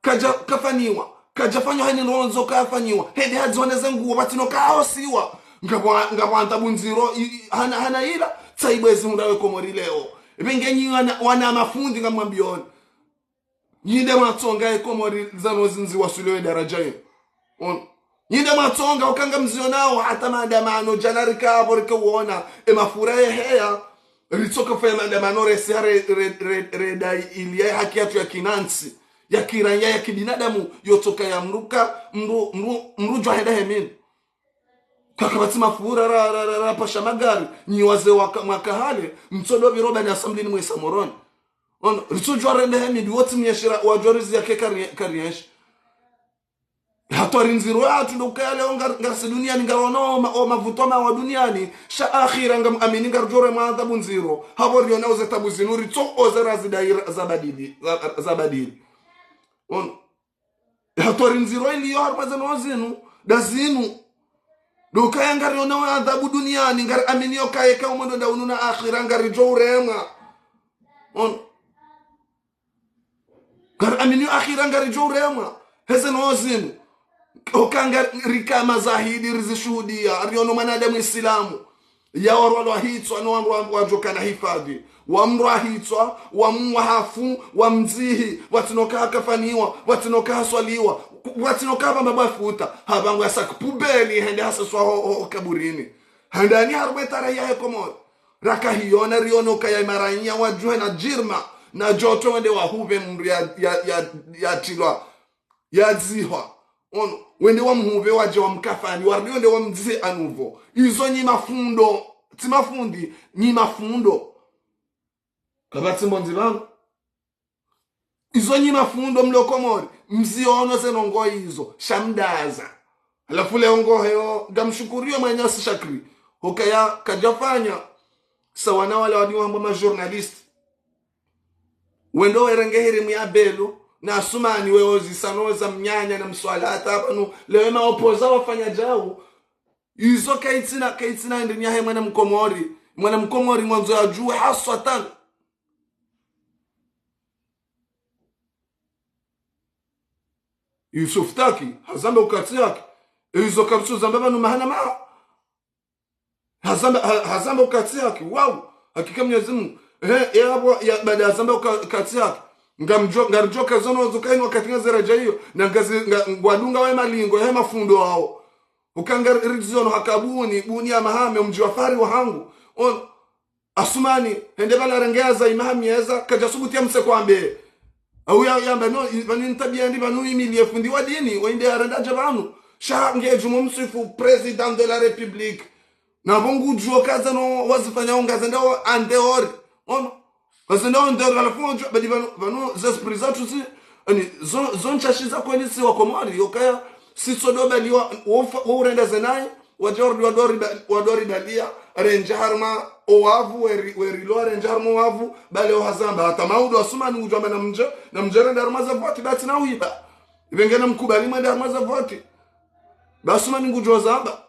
Kadja kafaniwa, kadja fanywa heni ndrongo kafanyiwa, hende hadzoneze nguo, pvatsina uka hosiwa. Ngapvo, ngapvo adhabu ndziro, i, i, hana, hana ila, tsaibu ezi hundra we Komori leo. Ebe nge nyi wana, wana mafundi ngamwambioni. Nyi nde mwatsonga e Komori zano zinzi waswili we daraja yinu. Ono. Nyi nde mwatsonga uka ngamzionao hata maandamano djana rika apvo rika uona e mafura yeheya. Ritsoka fanya maandamano resi ha re, re, re, re dai ili ya haki yatru ya kinantsi, ya kiranya, ya kibinadamu, yotsoka ya mruka, mru, mru, mru djwa henda hemini. Kakapvatsi mafura ra, ra, ra, ra pasha magari, nyi wazee waka, mwaka hale, mtsodo pviro bani asamblini mwesa Moroni. Ono, ritsudjwa rende hemini, wotsi mnyeshira, wadjwa rizi yake kari, karienshi. Hatwari ndziro yatru ndo ukaya leo ngar-, ngarisi duniani ngarono o ma-, o mavuto mawa duniani. Sha akhira ngamwamini ngarudjo remwa adhabu ndziro. Hapvo riona uze tabu zinu ritso oze razi daira zabadili, za-, zabadili. Ono. Hatwari ndziro iliyo harumwa zeno zinu, da zinu. Ndo ukaya ngariona o adhabu duniani, ngariamini yo kaya eka umwendo nda unu na akhira ngaridjo uremwa. Ono. Ngariamini akhira ngaridjo uremwa. Heze no zinu. Oka ngarika mazahidi rizishuhudia. Ariono mwanadamu Isilamu. Ya warwalwa hitswa no wandru wa, wadjoka na hifadhi. Wamrwa hitswa, wamwa hafu, wamdzihi. Pvatsina uka hakafaniwa, pvatsina uka haswaliwa, pvatsina uka hapvamba bwafuta. Hapvangwa ya sac poubelle hende haseswa ho, ho, ho kaburini. Handani harumwa e tarehi yahe Komori. Raka hiona riono ukaya maranya wadjuhe na djirma, na djoto wende wahuve mndru ya, ya, ya, yatrilwa, yadzihwa. Ono, wende wamhuve wadje wamkafani, warudi wende wamdzihe à nouveau. Izo nyi mafundo, tsi mafundi, nyi mafundo. Kapvatsi mbondzi pvanu. Izo nyi mafundo mlo Komori, mziono ze ndrongo izo, sha mdaza. Halafu leo ngo heyo, ngamshukuriyo mwananyasi Shakri. Hukaya kadjafanya, sawa na wala wadi wahambwa ma journaliste. Wendo werenge hirimu ya belu, na Asumani weozisano za mnyanya na mswala hata pvanu, leo ma opposants wafanya djau. Izo kaitsina, kaitsina ndrini yahe mwana Mkomori. Mwana Mkomori ngwandzo yadjuwe haswa tana. Yusuf Taki, hazamba ukatsi yake. Izo kapvatsu zamba pvanu mahana ma. Hazamba, ha-, hazamba ukatsi yake. Wau, hakika Mwenyezi Mungu. Ehe, e apvo, ya, baada hazamba uka-, ukatsi yake. Ngamdjo, ngamdjo kazono zuka inu wakati ngazera dja iyo. Na ngazi, nga, ngwadunga we malingo, he mafundo wao. Uka ngari, riziono hakabuni, buni ya mahame, omdji wa fahari wahangu. Ono, Asumani, hende pvala renge aza imaha mieza, kadjasubuti ya mse kwambe. Au ya, yamba no, i-, pvanu ntabiya ndi pvanu imili ye fundi wa dini, wa inde yarenda dja pvanu. Sha nge djumo mswifu président de la République. Na pvo ngudjuo kaza no wazifanya unga zenda o en dehors. Ono. Kaza nda o en dehors, halafu ngudjuo, badi pvanu, pvanu ze esprit zatru si, ani, zo, zo ntshashi za kweli si wa Komori, yokaya, si sodo bali wa, wo fa-, wo urenda zenayi, wadja warudi wadori ba-, wadori balia, rendja harumwa owavu, weri, weri lo rendja harumwa owavu, bale ohazamba. Hata maudu Asumani ngudjuo amba na mdje, na mdje renda harumwa za voti, bati na uiba. Ipvenge na mkubali mwende harumwa za voti. Ba Asumani ngudjuo zamba.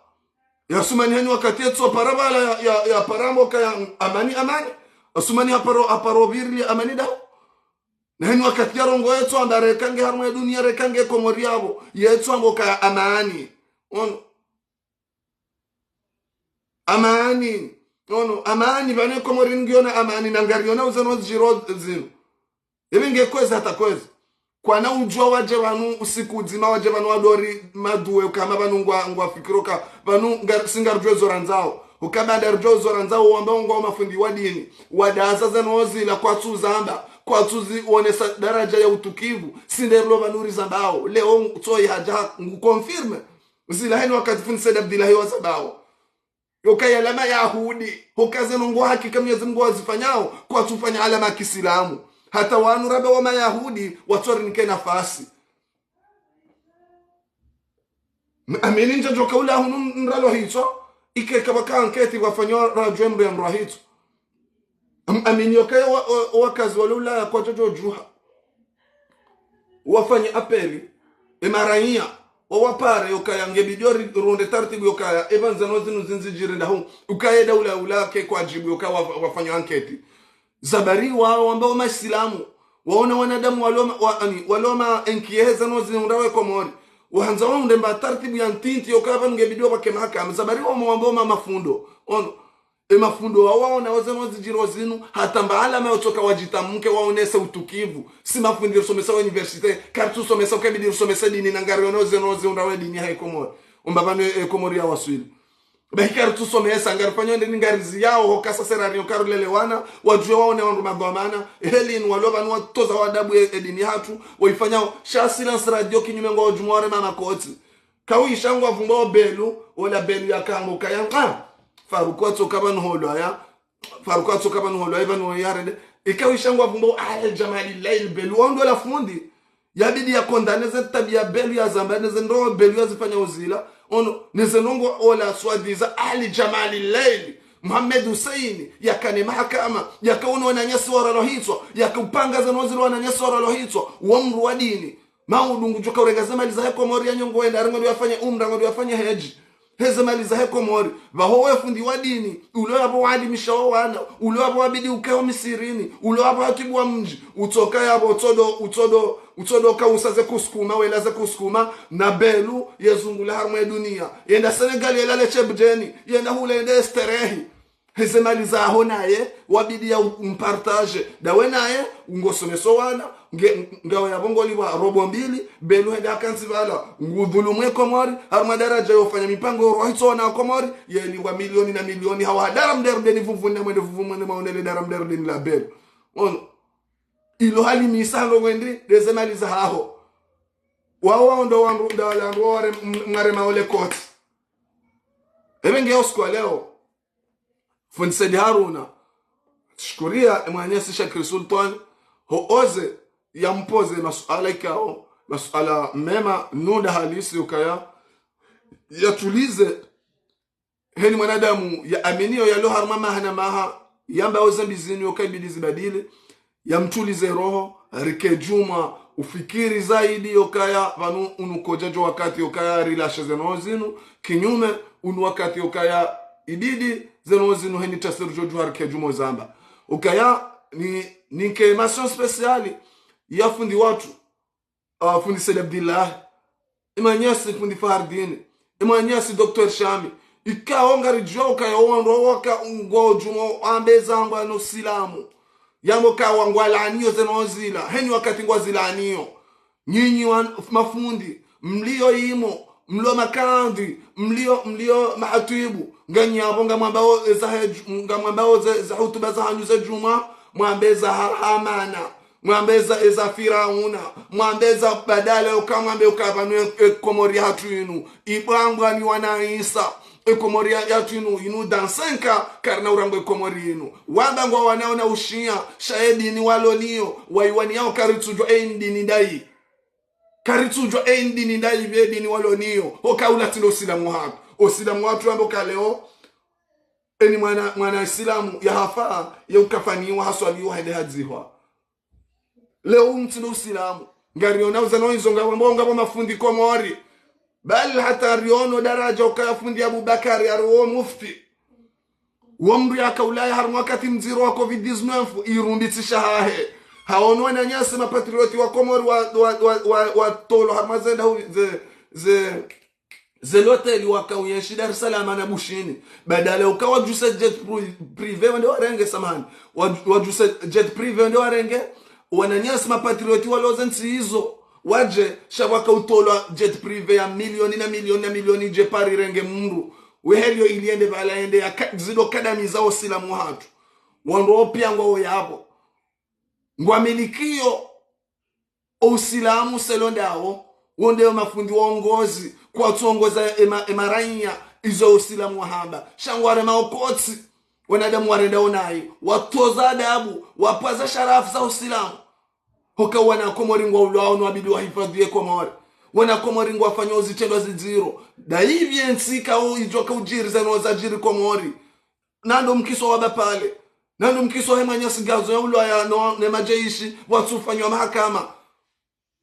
Ya Asumani hani wakati yetso para pvala ya, ya, ya para mboka ya amani, amani. Asumani haparo, haparo pviri amani daho. Na hani wakati ya rongo yetso amba reka nge harumwa ya dunia reka nge Komori yapvo. Yetso amboka ya amani. Ono. Amani. Ono, amani, pvanu Komori ngiona amani, na ngariona uze no zidjiro zinu. Ebe nge kwezi hata kwezi. Kwana udjuwa wadje pvanu usiku udzima wadje pvanu wadori maduwe ukama pvanu ngwa, ngwa fikiro ka. Pvanu ngar-, si ngarudjuwa zo randzao. Ukaba nda rudjuwa zo randzao wamba ngwao mafundi wa dini. Wadaza zano zila kwatsu zamba. Kwatsu zionesa daraja ya utukivu. Si nde rilo pvanu rizambao. Leo tsoyi hadja ngu confirme. Zila heni wakati fundi Said Abdillahi wazambao. Yokaya la Mayahudi, hoka zeno ngo hakika Mwenyezi Mungu wazifanyao, kwatsu fanya alama ya Kisilamu. Hata wanu rabe wa Mayahudi, watsorinike nafasi. Amini ndjadjo ka ula hunu mralo hitswa, ike kapvaka anketi pvwafanywa radjwe mbe ya mrwa hitswa. Amini yokaya wa, wa, wakazi wale Ulaya kwadjadjo djuha. Wafanye apeli, emaraiya, wawapare yokaya nge bidi ori runde taratibu yokaya, epvanu zeno zinu zindji djiri ndahu, ukaya daula Ulaya ke kwadjibu yokaya wa, wafanywa anketi. Zabari wao wamba wa masilamu, waona wanadamu waloma, wa, ani, waloma enki yeheza no zinu ndawe Komori. Wahandza waunde mba taratibu ya ntiti yokaya pvanu nge bidi wapvake mahakama. Zabari wao wamba wa mafundo. Ono, emafundo wao waona waze no zidjiro zinu, hata mba alama yotsoka wadjitamuke waonese utukivu. Si mafundi rusomesa wa université, karitsu somesa uka bidi rusomesa dini na ngari ono zeno zinu ndawe dini ha Komori. Omba pvanu e Komori ya waswili. Bahi karitsu somesa, ngarifanyao ndeni ngariziyao, hoka sasa rariyo karulelewana, wadjuwe waone wandru madhwamana, heli inu walo pvanu watoza wadabu e, edini hatru, waifanyao, sha silence radio kinyume ngo djumwa ware mama koti. Kawisha ngwa vumba o Belu, ola Belu ya kango kaya, ah, Faruku atsoka pvanu holwa ya, Faruku atsoka pvanu holwa ya, pvanu ya rede, ikawisha ngwa vumba o Ali Jamali Lail Belu, ondo la fundi, yabidi ya condamné ze tabiya Belu ya zamba, neze ndrongo Belu ya zifanya uzila. Ono, neze ndrongo ola soi-disant Ali Jamali Lail, Mohamed Hussein, yakane mahakama, yaka uno wananyasi waralo hitswa, yaka upanga ze no zilo wananyasi waralo hitswa, wo mdru wa dini. Maudu ngudjo ka urenga ze mali zahe Komori ya nyongo wenda, arengo ndo yafanye umra, ngo ndo yafanye heji. Heze mali zahe Komori, pvaho we fundi wa dini, ulo yapvo waalimisha wo wana, ulo yapvo wabidi uke ho misirini, ulo yapvo hatibu wa mdji, utsoka yapvo utsodo, utsodo, utsodo kausa ze kusukuma, wela ze kusukuma, na Belu, yezungula harumwa e duniya. Yenda Senegal yelale shebdjeni, yenda hule yende esterehi. Heze mali zaho naye, wabidi ya umpartage. Dawe naye, ungosomeso wana, nge, ngawe yapvo ngolipvwa robo mbili, Belu hende hakantsi pvala, ngudhulumu e Komori, harumwa daraja yofanya mipango yo rohitso wana wa Komori, yelipvwa milioni na milioni, hawa hadara mderudeni vuvuni na mwende vuvuni mwende maonele dara mderudeni la Belu. Ono, ilo halimisa halo ngwendi, deze mali zahaho. Wao wao ndo wandru, ndo wale wandru ware, m-, mware maole koti. Ebe nge usiku wa leo, Fundi Said Haruna, shukuriya, e mwananyasi Shakir Sultan, ho oze, yampoze masuala ikao, masuala mema, nunda halisi ukaya, yatulize, heni mwanadamu, ya aminiyo, yalo harumwa maha na maha, yamba oze mbi zinu, yoka ibidi zibadili, yamtulize roho, rike djumwa, ufikiri zaidi yokaya, pvanu unu kodja djo wakati yokaya rilashe zeno zinu, kinyume unu wakati yokaya ibidi zeno zinu heni tasiru djo djuha rike djumwa zamba. Ukaya ni, ni nke mention spéciale ya fundi watru, ah, fundi Said Abdillah, e mwananyasi fundi Fahardine, e mwananyasi Docteur Shami, ikao ngaridjuwa ukaya wandru waka ungo djumwa ambe zangwa no silamu. Yambo kawa ngwalaaniyo zeno zila, heni wakati ngwazilaaniyo. Nyinyi wa mafundi, mliyo imo, mlo makandhi, mliyo, mliyo mahatwibu, nganyi yapvo ngamwambao eza hedju-, ngamwambao ze, za hutuba zahanyu ze djumwa, mwambe za ha-, Hamana. Mwambe za, eza Firauna, mwambe za badala yoka mwambe yoka pvanu e, e Komori hatru inu, ibwangwa ni wana Isa, e Komori ya, hatru inu, inu dans cinq ans, karina urangwa e Komori inu. Wamba ngwa wanao na ushiya, sha e dini walo niyo, waiwaniyao karitsudjuwa e dini ndayi. Karitsudjuwa e dini ndayi pve dini walo niyo, hoka ula tsi ndo usilamu hatru. Usilamu hatru ambo ka leo, eni mwana, mwana isilamu, ya hafa, ya ukafaniwa, haswaliwa, hende hadzihwa. Leo umtsindo usilamu. Ngariona uzano izo ngapvo, ngapvo mafundi Komori. Bali hata riono daraja ukaya fundi Abubakari, ari wo mufti. Wo mndru yaka Ulaya harumwa wakati mdziro wa covid dix-neuf, irumbitsisha hahe. Haono wananyasi mapatrioti wa Komori wa, wa, wa, wa, watolo harumwa zenda hu-, ze, ze, ze loteli waka uyenshi Dar es Salaam na Bushini. Badala uka wadjuse jet pri-, privé wende warenge, samahani. Wad-, wadjuse jet privé wende warenge. Wananyasi mapatrioti walo ze ntsi izo. Wadje, sha waka utolwa jet privé ya milioni na milioni na milioni dje pari renge mndru. Weheliyo ili yende pvala yende ya ka-, zido kadamiza usilamu hatru. Wandru wo piya ngwao yapvo. Ngwamilikiyo usilamu selon ndawo, wo ndewo mafundi waongozi, kwatsongoza ema-, emaraiya, izo usilamu wahamba. Sha ngwarema okotsi, wanadamu warenda onayi, watoza adabu, wapvaza sharafu za usilamu. Hoka wana Komori ngwaulwao no wabidi wahifadhwi ye Komori. Wana Komori ngwafanyao zitrendwa zidziro. Ndahipvi entsi ikao idjoka udjiri zanu zadjiri Komori. Nando mkiso wa Bapale. Nando mkiso he mwananyasi Ngazo ya ulwaya no, ne madjeshi, watsufanywa mahakama.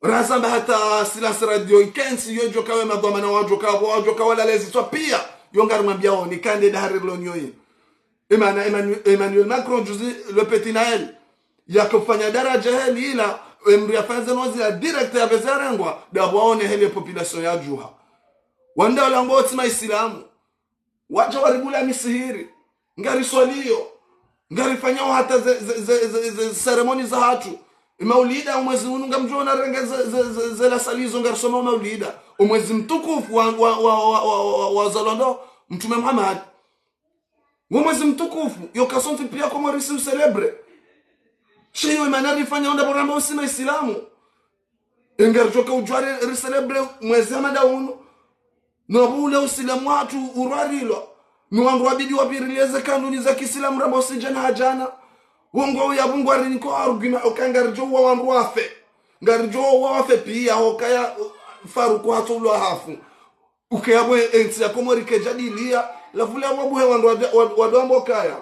Razamba hata silence radio, ikentsi yo idjoka we madhwamana wadjoka, wadjoka walale zitswa pia. Yo ngarimwambiao ni kande dahari loniyo yi. Emana-, Emmanuel, Emmanuel Macron, juzi, le petit Naël. Yakofanya daraja heli ila, emri yafanya zeno zila direct ya pveze yarengwa, ndapvo waone heli population yadjuha. Wanda wala ngwao tsi maisilamu. Wadja waribula misihiri. Ngariswaliyo. Ngarifanyao hata ze, ze, ze, ze, ze seremoni zahatru. Maulida, omwezi unu ngamdjo ona renge ze, ze, ze, ze lasali zo ngarisomao maulida. Omwezi mtukufu wa, wa, wa zalwa ndo Mtrume Muhammad. Ngo mwezi mtukufu, yoka sontsi pia Komori si ucélébrer. Sha iyo emana rifanyao ndapvo ramba usi maisilamu. Engaridjoka udjuwa ri, ri célébrer mwezi hama nda unu. No pvo ule usilamu wahatru urwarilwa. No wandru wabidi wapvirilie ze kanuni za kisilamu ramba usi djana ha djana. Wo ngwao yapvo ngwariniko argument oka ngaridjo uwa wandru wafe. Ngaridjo uwa wafe pia, hokaya, uh, Faruku hatso ulwa hafu. Ukaya pvo entsi ya Komori kedjadiliya, lapvo le apvo buhe wandru wa, wa, wandru wamba ukaya.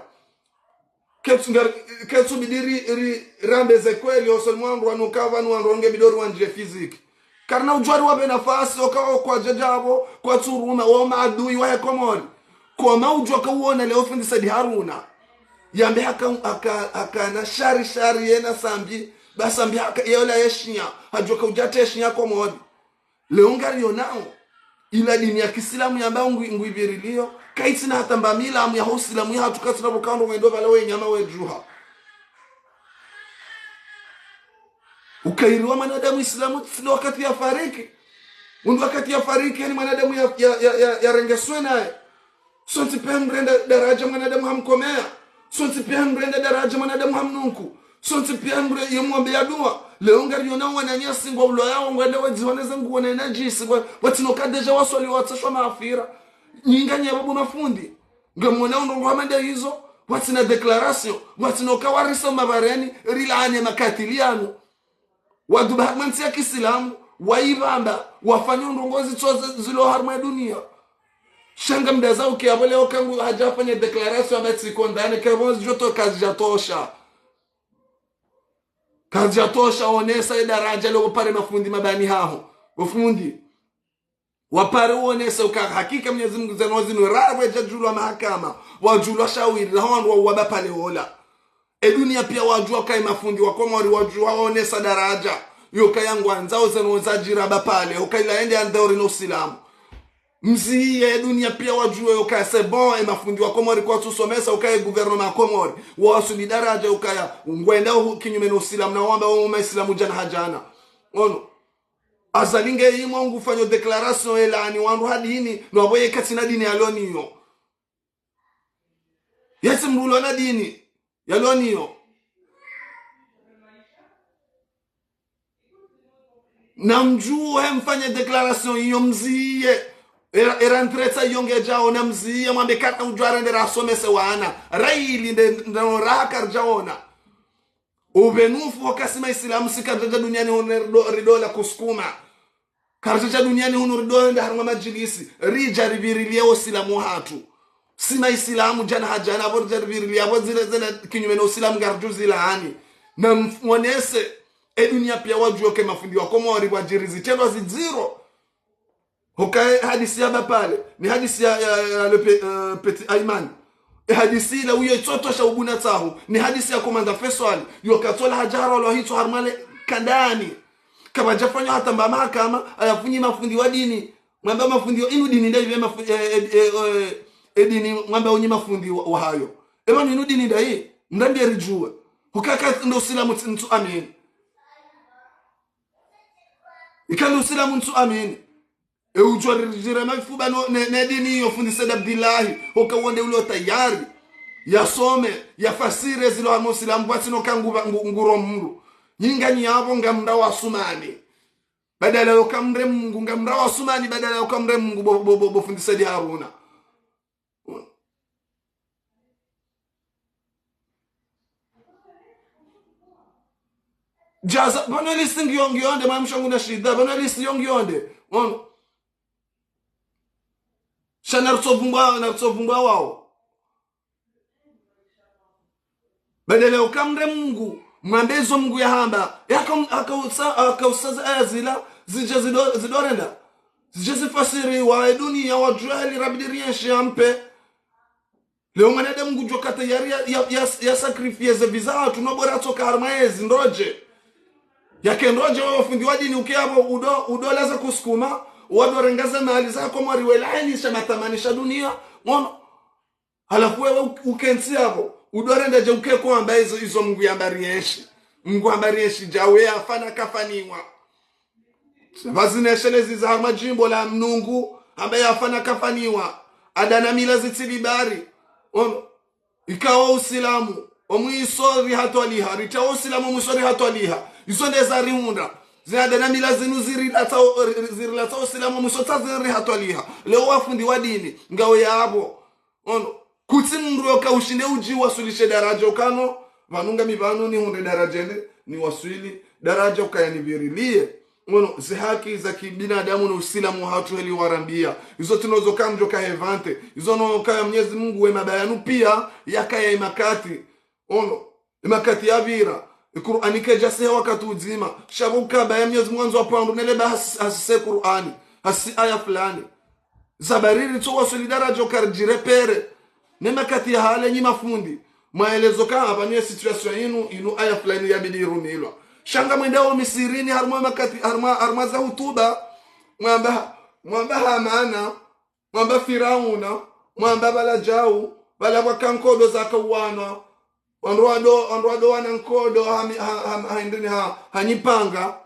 Ketsu ngari-, ketsu bidi ri, ri, rambe ze kweli, hosoni mwa wandru wanu kava ni wandru wange bidi ri wandjie physique. Karina udjuwa ri wapve nafasi, oka wo kwadjadja pvo, kwatsu ruma, wo maadui wahe Komori. Koma udjuwa ka uona leo fundi Said Haruna. Yambe haka, haka, hakana shari, shari yena Sambi, ba Sambi haka, yeola yeshinya, hadjuwa ka udja teshinya Komori. Leo ngarionao, ila dini ya kisilamu yamba ngwi-, ngwipvirilio, kaitsina hata mba milamu ya usilamu yahatru katsina pvo kando ngwendo pvala we nyama we djuha. Ukairi wa mwanadamu isilamu, tsi ndo wakati yafariki. Undru wakati yafariki, yani mwanadamu ya, ya, ya, ya, yarengeswe naye. Sontsi pia mrenda daraja mwanadamu hamkomea. Sontsi pia mrenda daraja mwanadamu hamnuku. Sontsi pia mre yemwambe ya dua. Leo ngarionao wananyasi ngwa ulwayao ngwende wedzihoneze nguo ne nadjisi. Wa, watsino kadja waswali watsashwa maafira. Nyi nganyi apvo bo mafundi. Ngamwona undru ngwa manda hizo. Watsina déclaration. Watsino kawarisa mabareni. Rilane makatili yanu. Wadjuba harumwa entsi ya kisilamu, waipvamba, wafanya ndrongo zitso zi-, zilo harumwa dunia. Sha ngamdjo ukia pvo leo ka ngu hadja afanye déclaration amba tsi condamné, ka pvo zidjoto kazidjatosha. Kazidjatosha, onesa ye daraja lo pare mafundi mabani haho. Bo fundi. Wapare uonese uka hakika Mwenyezi Mungu zeno zinu ra wedjadjulwa mahakama, wadjulwa shawiri, na wandru wa, wa Bapale wola. E dunia pia wadjuwa uka e mafundi wa Komori wadjuwa waonesa daraja. Yoka yangwandzao zeno zadjiri Bapale, uka ila yende andori no usilamu. Mziye e dunia pia wadjuwe uka c'est bon, e mafundi wa Komori kwatsu somesa uka e gouvernement Komori. Wawasuli daraja uka ya, ngwenda uhu kinyume no usilamu, na wamba wo maisilamu djana ha djana. Ono. Azali nge yimwe ngufanyo déclaration yelaani wandru ha dini, no apvo ye katsina dini yaloniyo. Yetsi mdru ulo na dini yaloniyo. Na mdjuhe mfanye déclaration iyo mziye. Era, era ntretsa iyo ngedjaona mziye, mwambe kana udjuwa rende rasomese wana. Raili nde, nde raha karidjaona. Ubenufu wakati si maisilamu si karidjadja duniani hunu rido-, ridola kusukuma. Karidjadja duniani hunu ridola nda harumwa madjilisi. Ridja ripvirilie usilamu hatru. Si maisilamu djana ha djana, apvo ridja ripvirilie, apvo zile, zile kinyume no usilamu ngaridjo zilaani. Na mf-, mwonese, e dunia pia wadjuwe uka e mafundi wa Komori wadjiri zitrendwa zidziro. Hoka e hadisi ya Bapale, ni hadisi ya, ya, ya le pe-, eh, Petit Ayman. E hadisi ila uyo itsotosha ubuna tsahu, ni hadisi ya Komanda Feswali, yo katsola hadja harolwa hitswa harumwa le kandani. Kapvadjafanywa hata mba mahakama, ayafunyi mafundi wa dini. Mwamba mafundi wa inu dini nda ive mafu-, eh, eh, eh, eh, eh, dini, mwamba unyi mafundi wa, wa hayo. Eba inu dini nda yi, mdambi eridjuwe. Hoka ka ndo usilamu ntsu amini. Ika ndo usilamu ntsu amini. E udjuwa ridjire mafuba no, ne, ne dini iyo fundi Said Abdillahi, hoka wonde ulo tayari, yasome, yafasiri ezilo harumwa usilamu, pvwatsina uka nguba-, ngu-, nguro mdru. Nyi nganyi apvo ngamra wa sumani. Badala yoka mre Mungu, ngamra wa sumani, badala yoka mre Mungu bo, bo, bo, bo fundi Said Haruna. Jaza, pvanu liste ngiyo, ngiyo nde, mwana mshe wangu na shida, pvanu liste yo ngiyo nde. Ono. Sha naritsovumbwa, naritsovumbwa wao. Badala uka mre Mungu, mwambe izo Mungu yahamba. Yaka, yaka usa, yaka usa za aya zila, zidje zido, zidorenda. Zidje zifasiriwa, e dunia wadjuwa heli rabidi rienshi ampe. Leo mwanadamu ngudjo ka tayari ya, ya, ya, ya sacrifier ze vie zahatru, no bora tsoka harumwa yezi ndrodje. Yake ndrodje wewe fundi wa dini uke apvo udo, udo laza kusukuma, wadorenga ze mali za Komori welahinisha matamanio sha dunia, ngono. Halafu wewe u-, ukentsi apvo, udorenda dje uke kwamba izo, izo Mungu yamba rienshi. Mungu yamba rienshi dja we afanya kafaniwa. Pvazina eshelezi za harumwa djimbo la Mnungu, hamba yafanya kafaniwa. Ada na mila zitsili bari. Ono. Ikao Usilamu, omwiso rihatwaliha, rita Usilamu omwiso rihatwaliha. Izo nde zarihundra. Zina ada na mila zinu zirilatsa, zirilatsa Usilamu omwiso tsa zirihatwaliha. Leo wafundi wa dini, ngawe yapvo. Ono, kutsi mndru yoka ushinde udji waswilishe daraja ukano, pvanu ngami pvanu nihundre daraja nde, niwaswili daraja ukaya nipvirilie. Ono, ze haki za kibinadamu no Usilamu hatru heli warambia. Izo tsi no zo kamdjo ka hevante. Izo no kaya Mnyezi Mungu we mabayanu pia, yakaya imakati. Ono, imakati yapvira. Ikur'ani kayidjasiha wakati udzima. Sha pvo ukaba ya Mnyezi Mungu wandzo apvandru nele ba has-, hasise Kur'ani. Hasi aya fulani. Zabariri tso waswili daraja uka ridjirepere. Ne makati ya hale nyi mafundi. Mwaelezo ka apva niye situation inu, inu aya fulani yabidi irumilwa. Sha ngamwendao misirini harumwa makati, harumwa, harumwa za hutuba. Mwamba, mwamba Hamana, mwamba Firauna, mwamba pvala djau, pvala pvwaka nkodo zaka uwanwa. Wandru wado, wandru wado wana nkodo ha mi-, ha, ha, ha indrini ha, ha nyipanga.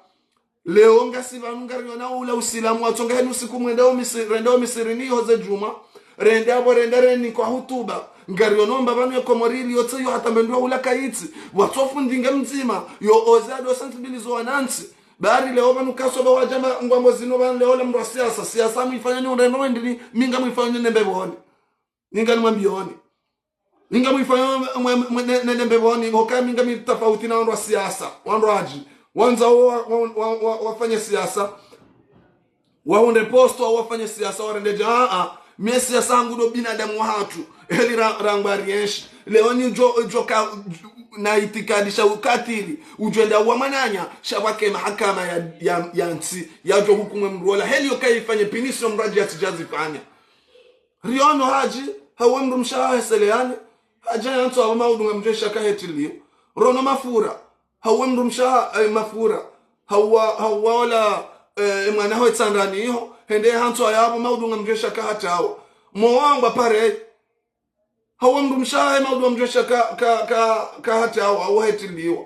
Leo ngasi pvanu ngarionao ula Usilamu watsonga henu siku mwendao Misi-, rendao misirini iho ze djumwa. Rende apvo renda reni kwa hutuba. Ngariono mba pvanu ye Komori ili yotse yo hata mbendwa ula kayitsi. Watsofu ndinga mdzima. Yo oze ado sensibilizo wanantsi. Bari leo pvanu kaso ba wadjamba ngwambo zino pvanu leo la mndru wa siasa. Siasa mwifanya ni urendo wendini, mi ngamwifanya ni nembe pvoni. Ninga nimwambioni. Ninga mwifanya mwe, mwe, mwe, ne, ne, nembe pvoni, hoka mi ngami tafauti na wandru wa siasa, wandru wadji. Wandza wa, wa, wa, wa, wafanye siasa. Wahundre posto, wafanye siasa, warende dja, a, a. Mie siasa hangu ndo binadamu wahatru. Heli ra, rangwa rienshi. Leo ni djo, djo ka, na itikadi sha ukatili. Udjo enda wa mwananya, sha pvwake mahakama ya, ya, ya ntsi. Yadjo hukumu mndru ola. Heli yoka ifanye punition mndru adji yatsidja zifanya. Riono hadji, hauwe mndru mshe hahe seleyani, hadja yantso hauwe maudu ngamdjo shaka hetiliwa. Rono mafura, hauwe mndru mshe ha, eh, mafura, hauwa, hauwa ola, eh, mwana hahe tsandani iho, hende hantso yapvo maudu ngamdjo shaka hatawa. Mo wangwa pare, hauwe mndru mshe hahe maudu ngamdjo shaka, ka, ka, ka hatawa, hauwe hetiliwa.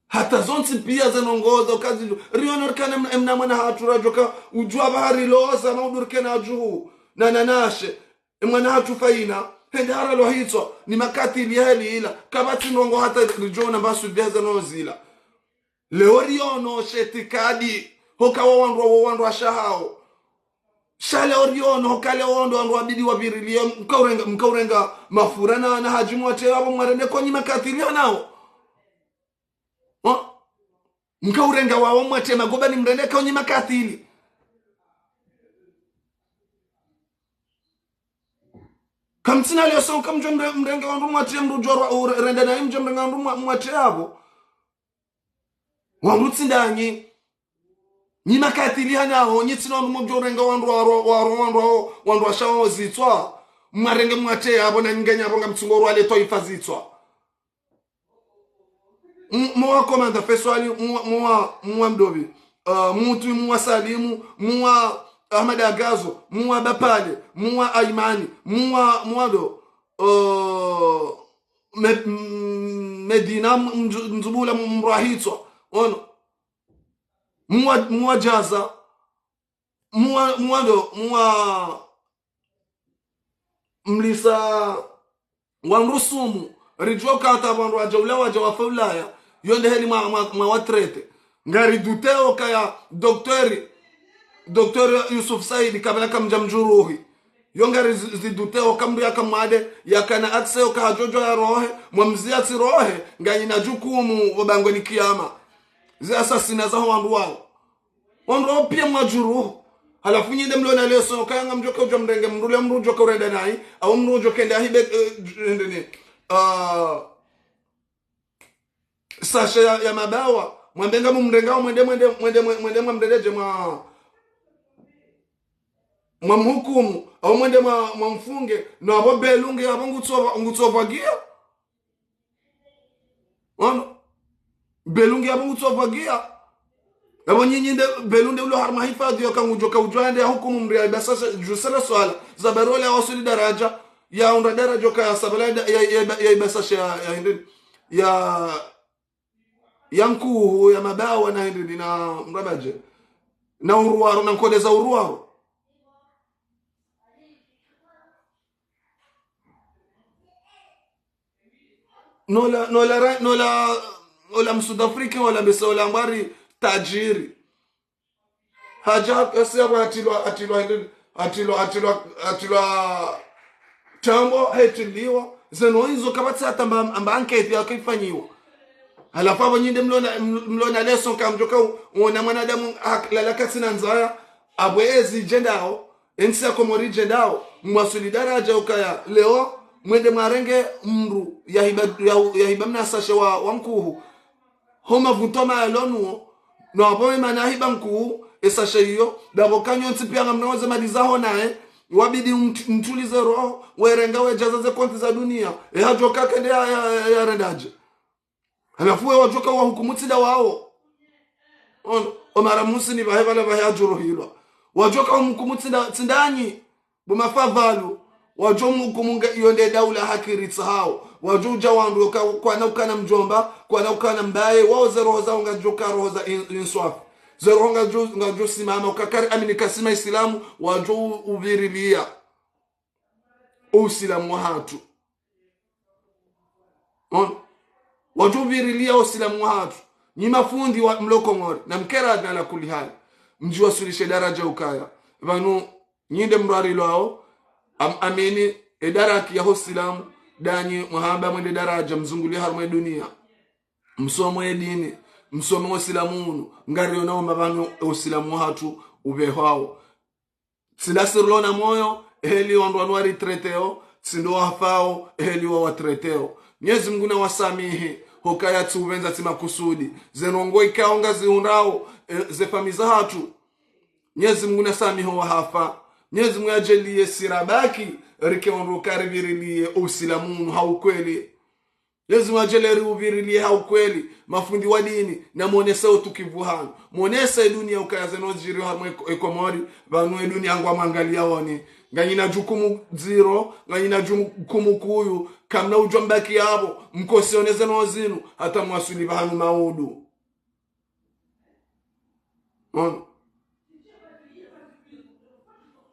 Hata zontsi pia zenongoza ukazi. Riono rikana mna, mna mwana hatru radjoka udjua bahari loza maudu rikena adjuhu. Na nanashe. E mwana hatru faina. Hende haralwa hitswa. Ni makatili ya heli ila. Kapvatsi ndrongo hata ridjona mbasu deza nozila. Leo riono she itikadi. Hoka wa wandru wa wandru wa shahao. Sha leo riono, hoka leo wandru wandru wabidi wapvirilie, mkaurenga, mkaurenga mafura na, na hadji mwatse apvo mwarende konyi makatili hanao. O? Mkaurenga wawo mwatse magoba ni mrende konyi makatili. Kamtsina leo so kamdjo mre-, mrenge wandru mwatse mndru djorwa, ure-, rende na imdjo mrenga wandru mwa-, mwatse apvo. Wandru tsi ndanyi. Nyi makatili hanao, nyi tsina wandru mdjo renga wandru wa, wa, wa, wandru wa, wandru wa shawo zitswa. Mwarenge mwatse apvo na nyingenya apvo ngamtsungo rwale twaifa zitswa. M-, mwa Komanda Feswali, mwa, mwa, mwa Mdovi. Uh, Mutwi, mwa Salimu, mwa Ahmad Agazo, mwa Bapale, mwa Aimani, mwa, mwa do. Uh, Me-, m-, Medina, m-, Mdzu-, Mdzubula, m-, Mrwahitswa. Ono. Mwa, mwa Jaza. Mwa, mwa ndo, mwa mlisa wandru sumu. Ridjuwa kata wandru wadja ula wadja wafa Ulaya. Yo nde heli mwa, mwa, mwa watrete. Ngari duteo kaya doktori, doktori Yusuf Saidi kabla kamdja mdjuruhi. Yo ngari zi-, zidute oka mndru yaka mwade, yakana accès oka hadjodjo yarohe, mwa mzi yatsirohe, nganyina jukumu wo bangweni kiyama. Ze assassins zaho wandru wawo. Wandru wawo piya mwadjuruhu. Halafu nyi nde mlona leso, kaya ngamdjoka udja mrenge mndru le mndru udjoka urenda nayi, au mndru udjoka ende ahibe, eh, ende ne. Ah, sachet ya, ya mabawa, mwambe ngamumrengao mwende, mwende, mwende, mwe-, mwende mwamrende dje mwa, mwamhukumu, au mwende mwa, mwamfunge, no apvo belungi apvo ngutsova-, ngutsopvagiya. Ono. Belungi apvo ngutsopvagiya. Apvo nyinyi nde belunde ulo harumwa hifadhi yoka ngudjoka udjo ende yahukumu mndru ya ibasashe, djusela swala. Za barole awasuli daraja, ya unda daraja yoka ya sabala ya, ya, ya, ya ibasashe ya, ya hindri. Ya, ya nkuhu, ya mabawa na hindri, na mrabaje. Na uruwaro, na nkodeza uruwaro. Nola, nola, ra-, nola, ola Msud Afrika, ola mbese, ola mbwari tajiri. Hadja, esi apvo atilwa, atilwa, atilwa, atilwa, atilwa tambo, hetiliwa. Zeno izo kapvatsi hata amba, amba enquête yakafanyiwa. Halafu apvo nyi nde mlona, ml-, mlona leso nkamdjoka u-, uona mwanadamu hak-, lala katsina ndzaya, apvo ezi djendao, entsi ya Komori djendao, mwasuli daraja ukaya, leo, mwende mwarenge mndru, yahiba, ya, yahiba mna sachet wa, wa nkuhu. Ho mavutwa mayalonuwo, no apvo emana ahiba nkuhu, e sachet iyo, dapvo kanyo ntsi piya ngamnawo ze mali zaho naye, wabidi mtu-, mtulize roho, werenga wedjaza ze konti za duniya, e hadjoka kende ya, ya, ya, ya rendaje. Halafu we wadjoka wahukumu tsi nda wawo. Ono, omara musi ni pvahe pvala pvahe adjuruhilwa. Wadjoka wahukumu tsi nda, tsi ndanyi. Bo mafadhalu, wadjo mhukumu nge iyo nde daula haki ritsahawo. Wadjo udja wandru yoka, kwana ukana mdjomba, kwana ukana mbaye, wawo ze roho zawo ngazidjoka roho za in-, inswafi. Ze roho ngazidjo, ngazidjo simama, ukakari amini kasima Isilamu, wadjo u-, uvirilia. Usilamu wahatru. Ono. Wadjo uvirilia usilamu wahatru. Nyi mafundi wa mlo Komori, na mkera na ala kuli hali. Mdjiwasulishe daraja ukaya. Pvanu, nyi nde mrwarilwawo, am-, amini, e daraki ya ho silamu, danyi, mwahamba mwende daraja, mzungulie harumwa e duniya. Msome e dini, msome usilamu unu, ngarionao mapvanu usilamu wahatru, upvehwawo. Tsi nda sirilo na moyo, eheli wandru wanu waritreteo, tsi ndo wafao, eheli wawa treteo. Mnyezi Mungu na wasamihi, hukaya tsi upvendza tsi makusudi. Ze ndrongoo ikao ngazihundrao, eh, ze famiyi zahatru. Mnyezi Mungu na samihi owahafa. Mnyezi Mungu yadjaliye sirabaki, rike wandru karivirilie usilamu unu ha ukweli. Lazima wadjelee riuvirilie ha ukweli, mafundi wa dini, na mwonese utukivu hanu. Mwonese e duniya ukaya zeno zidjiri harumwa e Ko-, e Komori, pvanu e duniya ngwamwangaliyaoni. Nganyina jukumu dziro, nganyina jukumu kuyu, kamna udjwa mbaki yapvo, mkosione zeno zinu, hata mwaswili pvahanu maudu. Ono.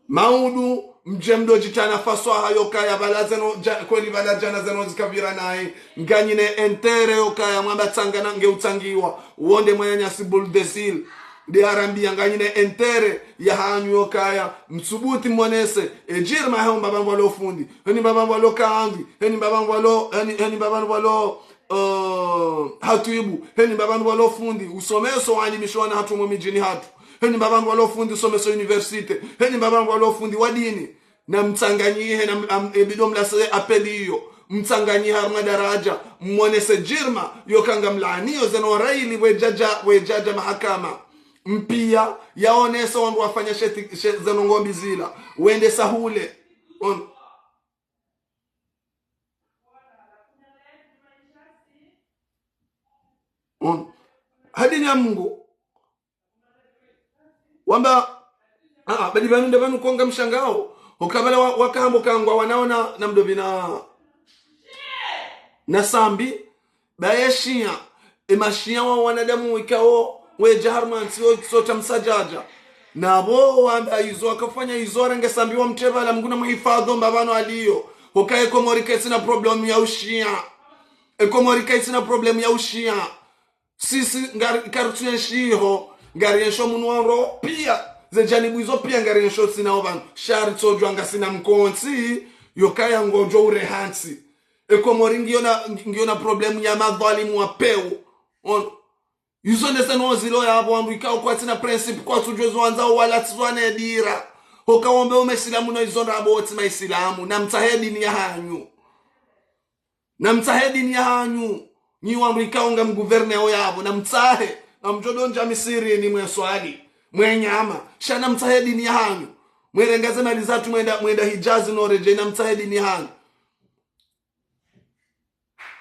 Maudu, mdje mdo djitana faswaha yokaya pvala zeno, dja-, kweli pvala djana zeno zikapvira nayi. Nganyina intérêt yokaya mwamba tsangana nge utsangiwa. Wonde mwananyasi Boule des Îles. Nde arambiya nganyina intérêt yahanyu yokaya. Msubuti mwonese. E jirma heni mbapvangu walo fundi. Heni mbapvangu walo kandi. Heni mbapvangu walo, heni, heni mbapvangu walo eh, hatwibu, heni mbapvangu walo fundi, usomeso waalimisho wana hatru mo midjini hatru, heni mbapvangu walo fundi, usomeso université, heni mbapvangu walo fundi wa dini, na mtsanganyihe na m-, am-, ebido mlase appel iyo, mtsanganyihe harumwa daraja, mwonese jirma, yoka ngamlaaniyo zeno raili wedjadja, wedjadja mahakama, mpiya, yaonese wandru wafanya sheti, she-, zeno ngombi zila, wende sahule, on-, Ono. Hadi nya Mungu. Wamba, ah, badi pvanu nda pvanu konga mshangao. Hukaya pvala wa-, wakahambo kangwa wanaona na mdopvi na, na Sambi. Baye shiya. E mashiya wa wanadamu wikao. Wedja harumwa ntsi wo, so cha msadjadja. Napvo wamba izo, wakafanya izo, warenge Sambi wamtrie pvala Mungu na muhifadhwi mbapvanu aliyo. Hukaya e Komori kayitsina problème ya ushiya. E Komori kayitsina problème ya ushiya. Sisi ngari, karitsu yenshi iho, ngari yenshi omunu wa ndro, piya. Ze janibu izo pia ngari enshotsi nao pvanu. Sha ritsodjuwa ngasina mkontsi, yokaya ngodjo urehantsi. E Komori ngiyona, ngiyona problemu ya madhwalimu wa pewu. Ono. Izo nde ze no zilo yapvo wandru ikao kwatsina principe, kwatsudjuwa zo wandzao wala tsi zo wana edira. Hoka wombe ume silamu no izo ndrabo tsi ma isilamu. Namtsahe dini yahanyu. Namtsahe dini yahanyu. Nyi wandru ikao ngamguverneo yapvo. Namtsahe. Namdjo dondja misirini mwe swali. Mwe nyama. Sha namtsahe dini yahanyu. Mwerenga ze mali zatru mwenda, mwenda Hijazi no redjei namtsahe dini yahanyu.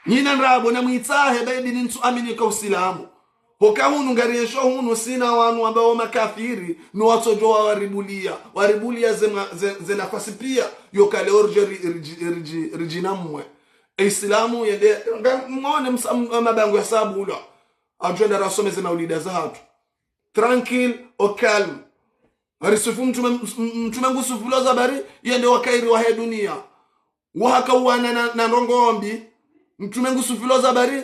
Nyi na ndrabo namwitsahe ba edini ntsu amini ka usilamu. Hoka hunu ngari ensho hunu sina wanu wamba wo makafiri, no watsodjo wa waribulia. Waribulia ze ma-, ze, ze nafasi pia, yoka leo ridje ri, ridji-, ridji-, ridjinamwe. E isilamu yende, nga, mwone msa-, m-, mabango ya sabulwa. Adjo enda rasome ze maulida zahatru. Tranquille, au calme. Harisufu mtrume, m-, m-, mtrume ngusufulo za bari, yende wakairi wahe dunia. Wahaka uwana na, na ndrongo mbi. Mtrume ngusufulo za bari.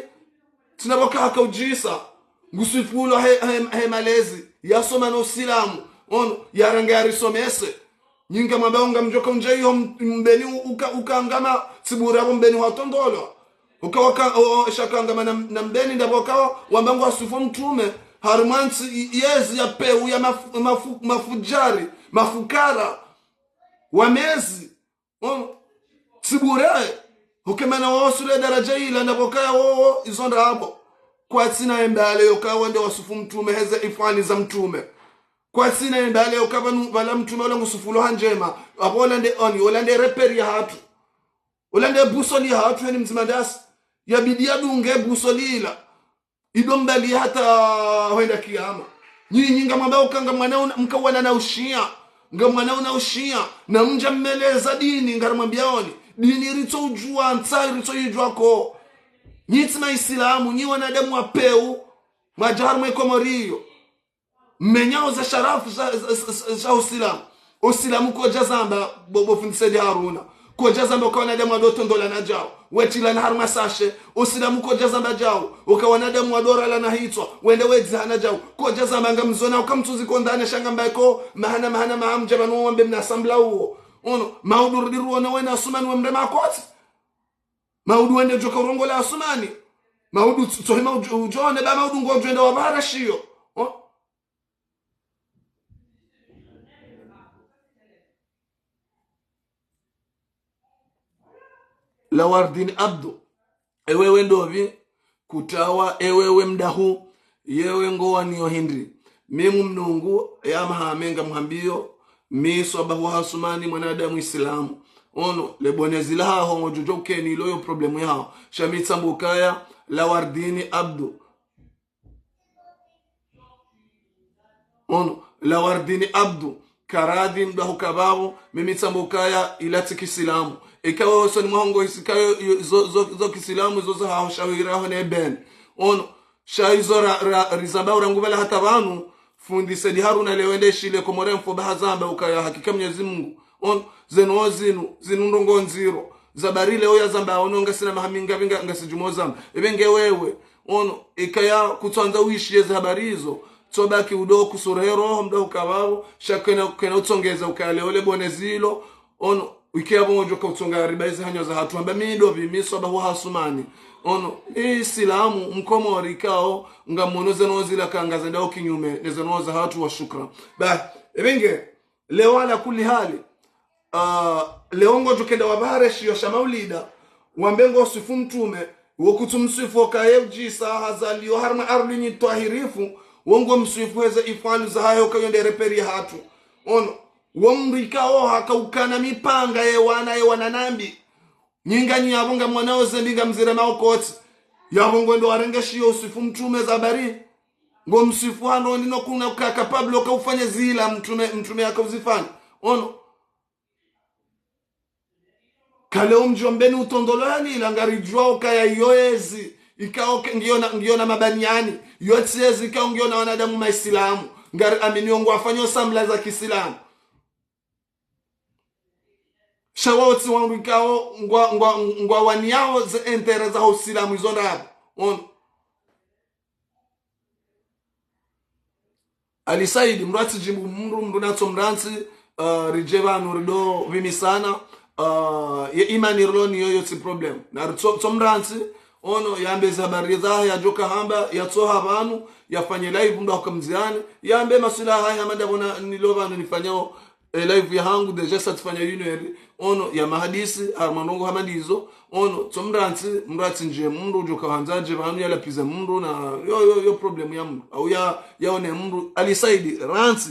Tsina pvoka haka udjisa. Ngusufulo he, he, he malezi. Yasoma no usilamu. Ono, yarenge yarisomese. Nyi ngamwamba unga mdjoka undja iyo m-, mbeni uka, uka ngama tsibura pvo mbeni watondolwa. Uka waka, o, o, shaka ngama na, na mbeni ndapvo wakawa, wamba ngwasufu mtrume. Harumwa ntsi i-, yezi ya pewu ya mafu-, mafu-, mafudjari, mafukara. Wamezi. Ono, tsibure, hukemana wo sule daraja ila na pvokaya wo, wo, izo ndrabo. Kwatsina embale yoka wende wasufu mtrume heze ifwani za mtrume. Kwatsina embale yoka pvanu, pvala mtrume ola ngusufulo ha ndjema. Apvo ola nde oni, ola nde repère yahatru. Ola nde boussole yahatru heni mdzima ndasi. Yabidi yadunge boussole ila. Ido mbali hata hwenda kiyama. Nyinyi ngamwamba uka ngamwana una, mkawana na ushia. Ngamwana una ushia. Na mdja mmeleza dini, ngarimwambiaoni. Dini ritso udjuwa, ntsa ritso idjuwa ko. Nyi tsi ma isilamu, nyi wanadamu wa pewu. Mwadja harumwa e Komori iyo. Mmenyao ze sharafu za, za, za, za, za usilamu. Usilamu kodja zamba, bo, bo fundi Said Haruna. Kodja zamba uka wanadamu wado tondola na djao. Wetsilana harumwa sashe. Usilamu kodja zamba djao. Uka wanadamu wado rala na hitswa. Wende wedziha na djao. Kodja zamba ngamzona uka mtsuzi kondane sha ngamba iko. Mahana, mahana, maha mdja pvanu wambe mna sambla uwo. Ono, maudu rudi ruone wena Asumani we mrema koti. Maudu wende djoka urongola Asumani. Maudu tso-, tsohima udjo-, udjone ba maudu ngodjo enda wabara shiyo. Oh. Lawardini Abdu, ewewe ndopvi, kutawa, ewewe mdahu, yewe ngowaniyo hindri. Mimu mnungu, ya mahame ngamhambiyo, mi swabahu Hasumani mwanadamu isilamu. Ono, lebonezi lahaho ngodjo djo ukeni ilo yo problemu yaho. Sha mi tsambu ukaya, Lawardini Abdu. Ono, Lawardini Abdu, karadhi mdahu kapvapvo, mimi tsambu ukaya ila tsi kisilamu. Ikawo soni mwaho ngohisi kayo, yo, zo, zo, zo kisilamu, zo zahaho shawiraho ne ben. Ono, sha izo ra, ra, rizamba urangu pvala hata pvanu, fundi Said Haruna leo ende shile Komori mfo ba hazamba ukaya hakika Mnyezi Mungu. Ono, zeno zinu, zinu ndrongo ndziro. Za bari leo yazamba, ono ngasina maha mingapvi nga, ngasidjumo zamba. Ebe nge wewe, ono, ikaya kutswandza uishiye ze habari izo. Tsobaki udo kusurero, mda ukapvapvo, sha kena, kena utsongeza ukaya leo lebonezi ilo, ono, ikaya pvo ngodjo ka utsonga riba izi hanyo zahatru, hamba mi ndopvi, mi swabahu Hasumani. Ono, mi isilamu, mkomori ikao, ngamono zeno zila ka ngazendao kinyume, ne zeno zahatru wa shukra. Ba, ebe nge, leo ala kulli hali, ah, leo ngodjo kenda wabare shiyo sha maulida, wambe ngoswifu mtrume, wo kutsu mswifu okaye udjisa, hazaliyo harumwa ardhwi nyi twahirifu, wo ngo mswifu heze ifwalu zahahe okayo nde repère yahatru. Ono, wo mdru ikao haka ukana mipanga ye wana, ye wana nambi. Nyi nganyi yapvo ngamwanao zembi ngamzire maokoti. Yapvo ngwendo warenge shiyo uswifu mtrume za bari. Ngo mswifu hano ndino kuna uka capable uka ufanye zila mtrume, mtrume yaka uzifanya. Ono. Kale umdjo mbeni utondolo yani ila ngaridjuwa ukaya iyo ezi. Ikao ke-, ngiyona, ngiyona mabaniani. Iyo tsi ezi ikao ngiyona wanadamu maisilamu. Ngari amini yo ngwafanya osambla za kisilamu. Sha wao tsi wandru ikao ngwa, ngwa, ngwawaniyao ze intérêt za usilamu izo ndrabo. Ono. Ali Saidi, mndru atsidjimbu mndru, mndru natso mrantsi, uh, ridje pvanu rido pvimisana, uh, ye imani rilo nayo yo tsi problème. Na ritso, tso mrantsi, ono, yambe ze habari zahe, yadjoka hamba, yatsoha pvanu, yafanye live, mndru ahuka mdziani, yambe maswala hahe, hama ndapvo na nilo pvanu nifanyao, e live yahangu, déjà sa tsifanya yinu eri, ono, ya mahadisi, harumwa ndrongoo hama ndizo, ono, tso mrantsi, mndru atsindje mndru, udjoka handza adje pvanu yalapvize mndru, na yo, yo, yo problème ya mndru, au ya, yaone mndru, Ali Saidi, rantsi,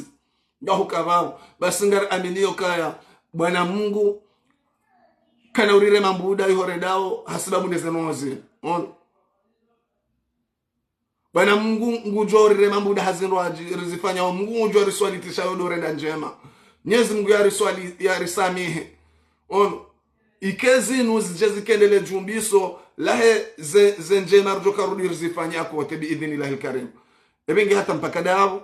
ngahuka pvao, basi ngari amini yo kaya, Bwana Mungu, kana urirema mbuda iho rendao, hasibabu ndeze nozi, ono. Bwana Mungu ngudjo rirema mbuda ha zindru adji rizifanyao, Mungu ngudjo riswalitisha yo ndo renda ndjema. Mwenyezi Mungu yariswali, yarisamihi. Ono. Ike zinu zidje zikendele djumbiso lahe ze, ze ndjema ridjoka rudi rizifanya kote bi idhinillahi lkarim. Ebe nge hata mpaka ndapvo.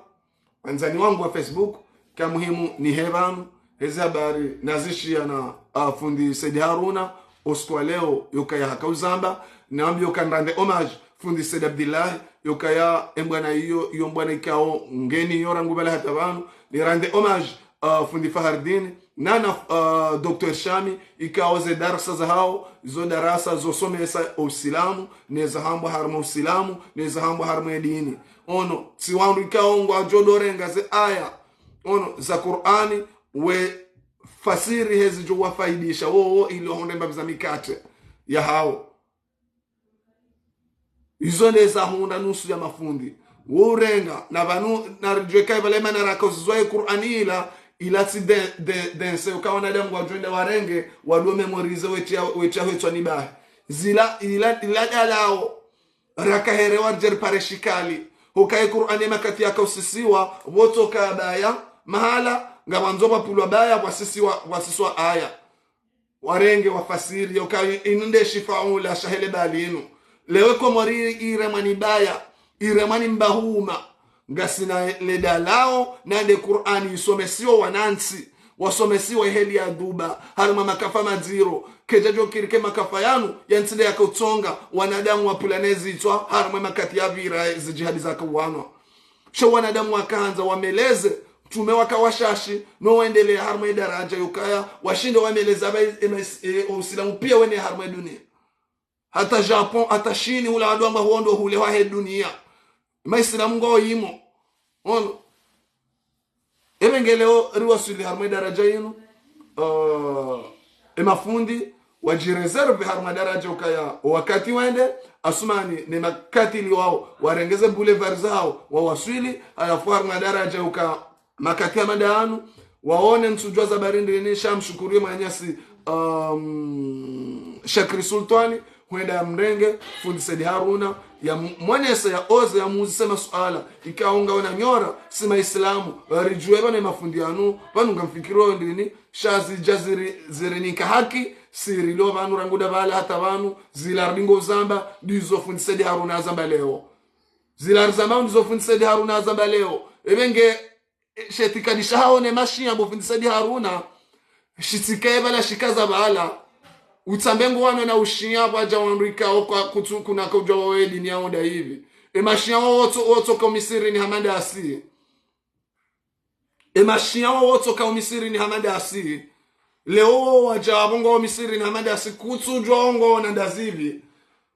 Wandzani wangu wa Facebook, ka muhimu nihe pvanu, hezi habari nazishiya na, ah, fundi Saidi Haruna, usiku wa leo, yukaya haka uzamba, nambi yoka nirande hommage, fundi Saidi Abdillahi, yukaya embwana iyo, iyo mbwana ikao, ngeni yo rangu pvala hata pvanu, nirande hommage, ah, fundi Fahardini, nana, ah, Docteur Shami, ikao ze darasa zahao, zo darasa zo somesa usilamu, ne zahambwa harumwa usilamu, ne zahambwa harumwa edini. Ono, tsi wandru ikao ngwadjo ndo renga ze aya, ono, za Kur'ani, we fasiri hezi djo wafaidisha, wo, wo, ili wahundre mbapvi za mikatre yahao. Izo nde zahundra nusu ya mafundi. Wo urenga, na pvanu, na ridjwe kai pvale mana raka uzizwa ye Kur'ani ila, ila tsi de, de, dense, uka wanadamu ngwadjo enda warenge, wado mémoriser wetsia, wetsia hwetswa ni bahi. Zila, ila, ila dalao, raka here wadje ripare shikali. Huka ye Kur'ani makati yaka usisiwa, pvotsoka baya, mahala, ngapvandzo pvapvulwa baya, pvwasisiwa, pvwasiswa aya. Warenge wafasiri, yoka inu nde shifau la shahe le bali inu. Leo Komori iremwa ni baya, iremwa ni mbahuma. Ngasina le dalao, nande Kur'ani isomesiwa wanantsi, wasomesiwa iheli ya duba, harumwa makafa madziro, kedjadjo kiri ke makafa yanu, yantsi nde yaka utsonga, wanadamu wapvulane zitswa, harumwa makati yapvira ze djihadi zaka uwanwa. Sha wanadamu waka handza wameleze, mtrume waka washashi, no wendelea harumwa ye daradja yukaya, washinde wameleze amba e, e, e, usilamu pia wene harumwa ye dunia. Hata Japon, hata Shini, hula wandru amba huondo hule hwahe dunia. Maisilamu ngo yimo. Ono. Ebe nge leo riwaswili harumwa ye daradja yinu. Uh, e mafundi, wadji réserver harumwa daradja ukaya wakati wende, Asumani ne makatili wao, warenge ze boulevard zao, wawaswili, halafu harumwa daradja uka makati ya mada yanu, waone ntsudjua za barindi ni sha mshukuriye mwananyasi, um, Shakri Sultwani, hwenda ya mrenge, fundi Saidi Haruna, ya m-, mwenese ya oze ya muuzise masuala, ikao ngaona nyora, si maisilamu, ridjuwe pvanu ye mafundi yanu, pvanu ngamfikiriyo ndini, sha zidja ziri, zirinika haki, si rilo pvanu rangu ndapvala hata pvanu, zila ridingo zamba, ndizo fundi Saidi Haruna azamba leo. Zila rizamba ndizo fundi Saidi Haruna azamba leo. Ebe nge, e, she itikadi shahawo ne mashia bo fundi Saidi Haruna, shitsike pvala shikaza pvala. Utsambe ngo wano na ushia pvwadja wandru ikao kwa kutsu kuna kaudjua wawe dini yao nda hivi. E mashia wo wotso, wotsoka umisirini hama ndasi. E mashia wo wotsoka umisirini hama ndasi. Leo wo wadja wapvo ngo umisirini hama ndasi kutsudjua wo ngo na ndazivi.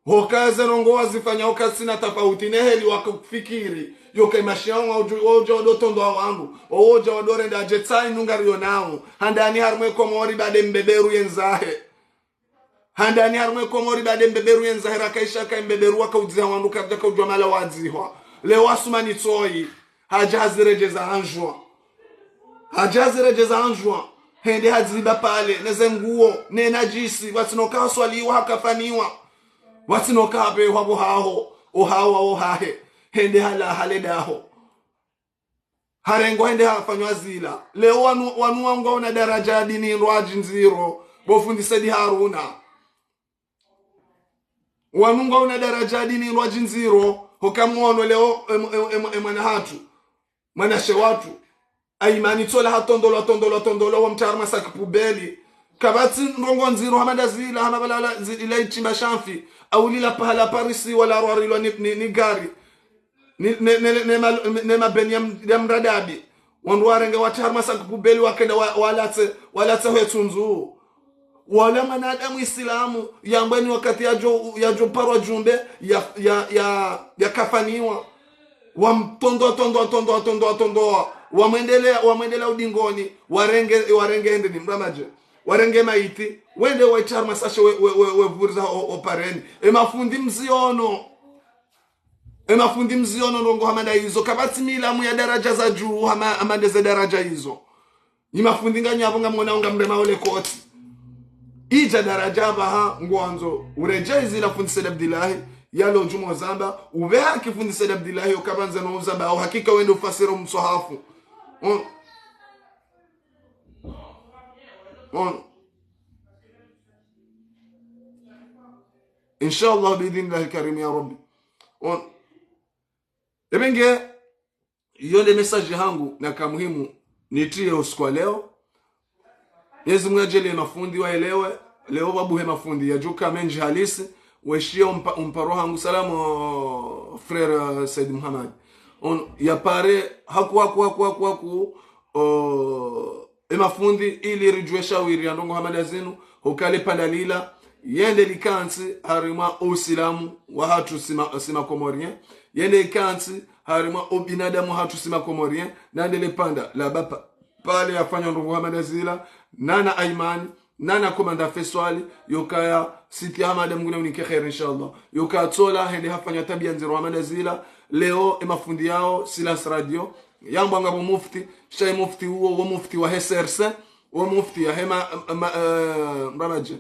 Hoka ze ndrongoo wazifanya hoka tsina tafauti ne heli waka ufikiri. Yoka e mashia wo udju-, wo udja wado tondwa wandru. Wo udja wado renda adje tsayi nunga riyo nao. Handani harumwa ye Komori bade mbeberu yendzahe. Handani harumwa ye Komori bade mbeberu yendzahe raka isha ka mbeberu waka udziha wandru kadja kaudjua mahala wadzihwa. Leo Asumani tsoyi. Hadja haziredjeza handjwa. Hadja haziredjeza handjwa. Hende haziba pvale, ne ze nguo, ne nadjisi, watsinoka haswaliwa hakafaniwa. Watsinoka hapvehwa pvo haho, o hawa o hahe. Hende hala hale daho. Harengwa hende hafanywa zila. Leo wanu, wanu ngwaona daradja ya dini ndrwadji ndziro. Bo fundi Saidi Haruna. Wanu ngwaona daradja ya dini ndrwadji ndziro. Hoka mwono leo, em, em, em, em, mwana hatru. Mwanashe watru. Aimani tsola hatondolwa, tondolwa, tondolwa, wamtria harumwa sac poubelle. Kapvatsi ndrongoo ndziro hama ndazila, hama pvala la, zi-, ila itsimba shamfi. Au lila pahala parisi wala rwarilwa ni, ni, ni gari. ni, ne, ne, ne, ne, ma, ne mabeni ya, m- ya mradabi. Wandru warenge watsi harumwa sac poubelle wakende wa, walatse, walatse hwe tsundzu. Wala mwanadamu Isilamu, yambweni wakati yadjo, yadjo parwa djumbe, ya, ya, ya, ya kafaniwa. Wamtondoa, tondoa, tondoa, tondoa, tondoa. Wamwendelea, wamwendelea udingoni. Warenge, warenge ende ni mramaje. Warenge maiti. Wende waitsi harumwa sashe we, we, we, we vuriza o, o pareni. E mafundi mziono. E mafundi mziono ndrongo hama nda izo. Kapvatsi milamu ya daraja za dju hama, hama nde ze daraja izo. Nyi mafundi nganyi apvo ngamwona unga mrema ole koti. Idja daraja apvaha ngwandzo. Uredjei zila fundi Said Abdillahi. Yalo djumwa zamba. Uve haki fundi Said Abdillahi. Ukapvandza no uzamba. Au hakika wende ufasiri o mswahafu. On. On. Inshallah, biidhnillahi lkarim, ya Rabbi. On. Ebe nge, iyo nde message hangu naka muhimu nitriye usiku wa leo. Mwenyezi Mungu yadjaanlie mafundi waelewe, leo wabuhe mafundi, yadjuka mendji halisi, weshiye umpa, umparo hangu salamu, frère, euh, Said Muhammad. On, yapare, haku, haku, haku, haku, haku, euh, e mafundi ili ridjuwe shawiri ya ndrongo hama nda zinu, hukaya le panda lila, yende likantsi harimwa usilamu wahatru si ma, si ma Comoriens, yende likantsi harimwa ubinadamu wahatru si ma Comoriens, nande le panda la bapa, pale yafanya ndrongo hama nda zila, nana Aimani, nana commandant Feswali, yokaya siti hama nda Mungu na unike kheri, inshallah. Yokaya tsola, hende hafanya tabiya ndziro hama nda zila, leo, e mafundi yao, Silence Radio, yambwa ngapvo mufti, sha e mufti uwo, wo mufti wa he C R C, wo mufti ya hema, ma, eh, mramaje.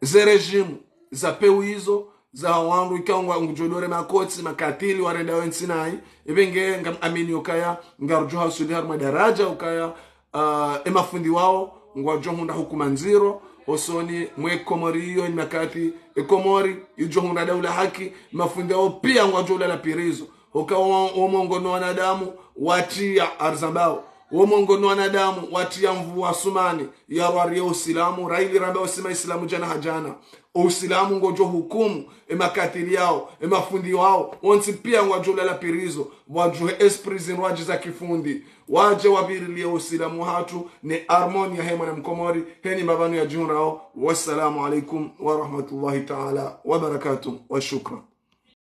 Ze régime, za pewu izo, za wandru ikao ngwadjo dore makoti, makatili, warenda wentsi nayi, ebe nge ngam amini ukaya, ngarudjo hasuli harumwa daraja ukaya, ah, e mafundi wao, ngwadjo hundra hukuma ndziro, osoni, mwe Komori iyo, ni makati, e Komori, idjo hundra daula haki, mafundi wao pia ngwadjo ulala prison. Hoka wo, wo mwongono wanadamu, watriya arzambao. Wo mwongono wanadamu, watriya nvu wa sumani, ya rwariye usilamu, raili ramba usi ma Isilamu djana ha djana. Usilamu ngodjo hukumu, e makatili yao, e mafundi wao, wontsi pia ngwadjo ulala prison, wadjuhe esprit zindrwadji za kifundi. Wadje wapvirilie usilamu hatru, ne harmonie ya hemwa na mkomori, heni mbapvanu ya djihundrao. Wassalamu alaikum wa rahmatullahi ta'ala wa barakatuh. Wa shukran.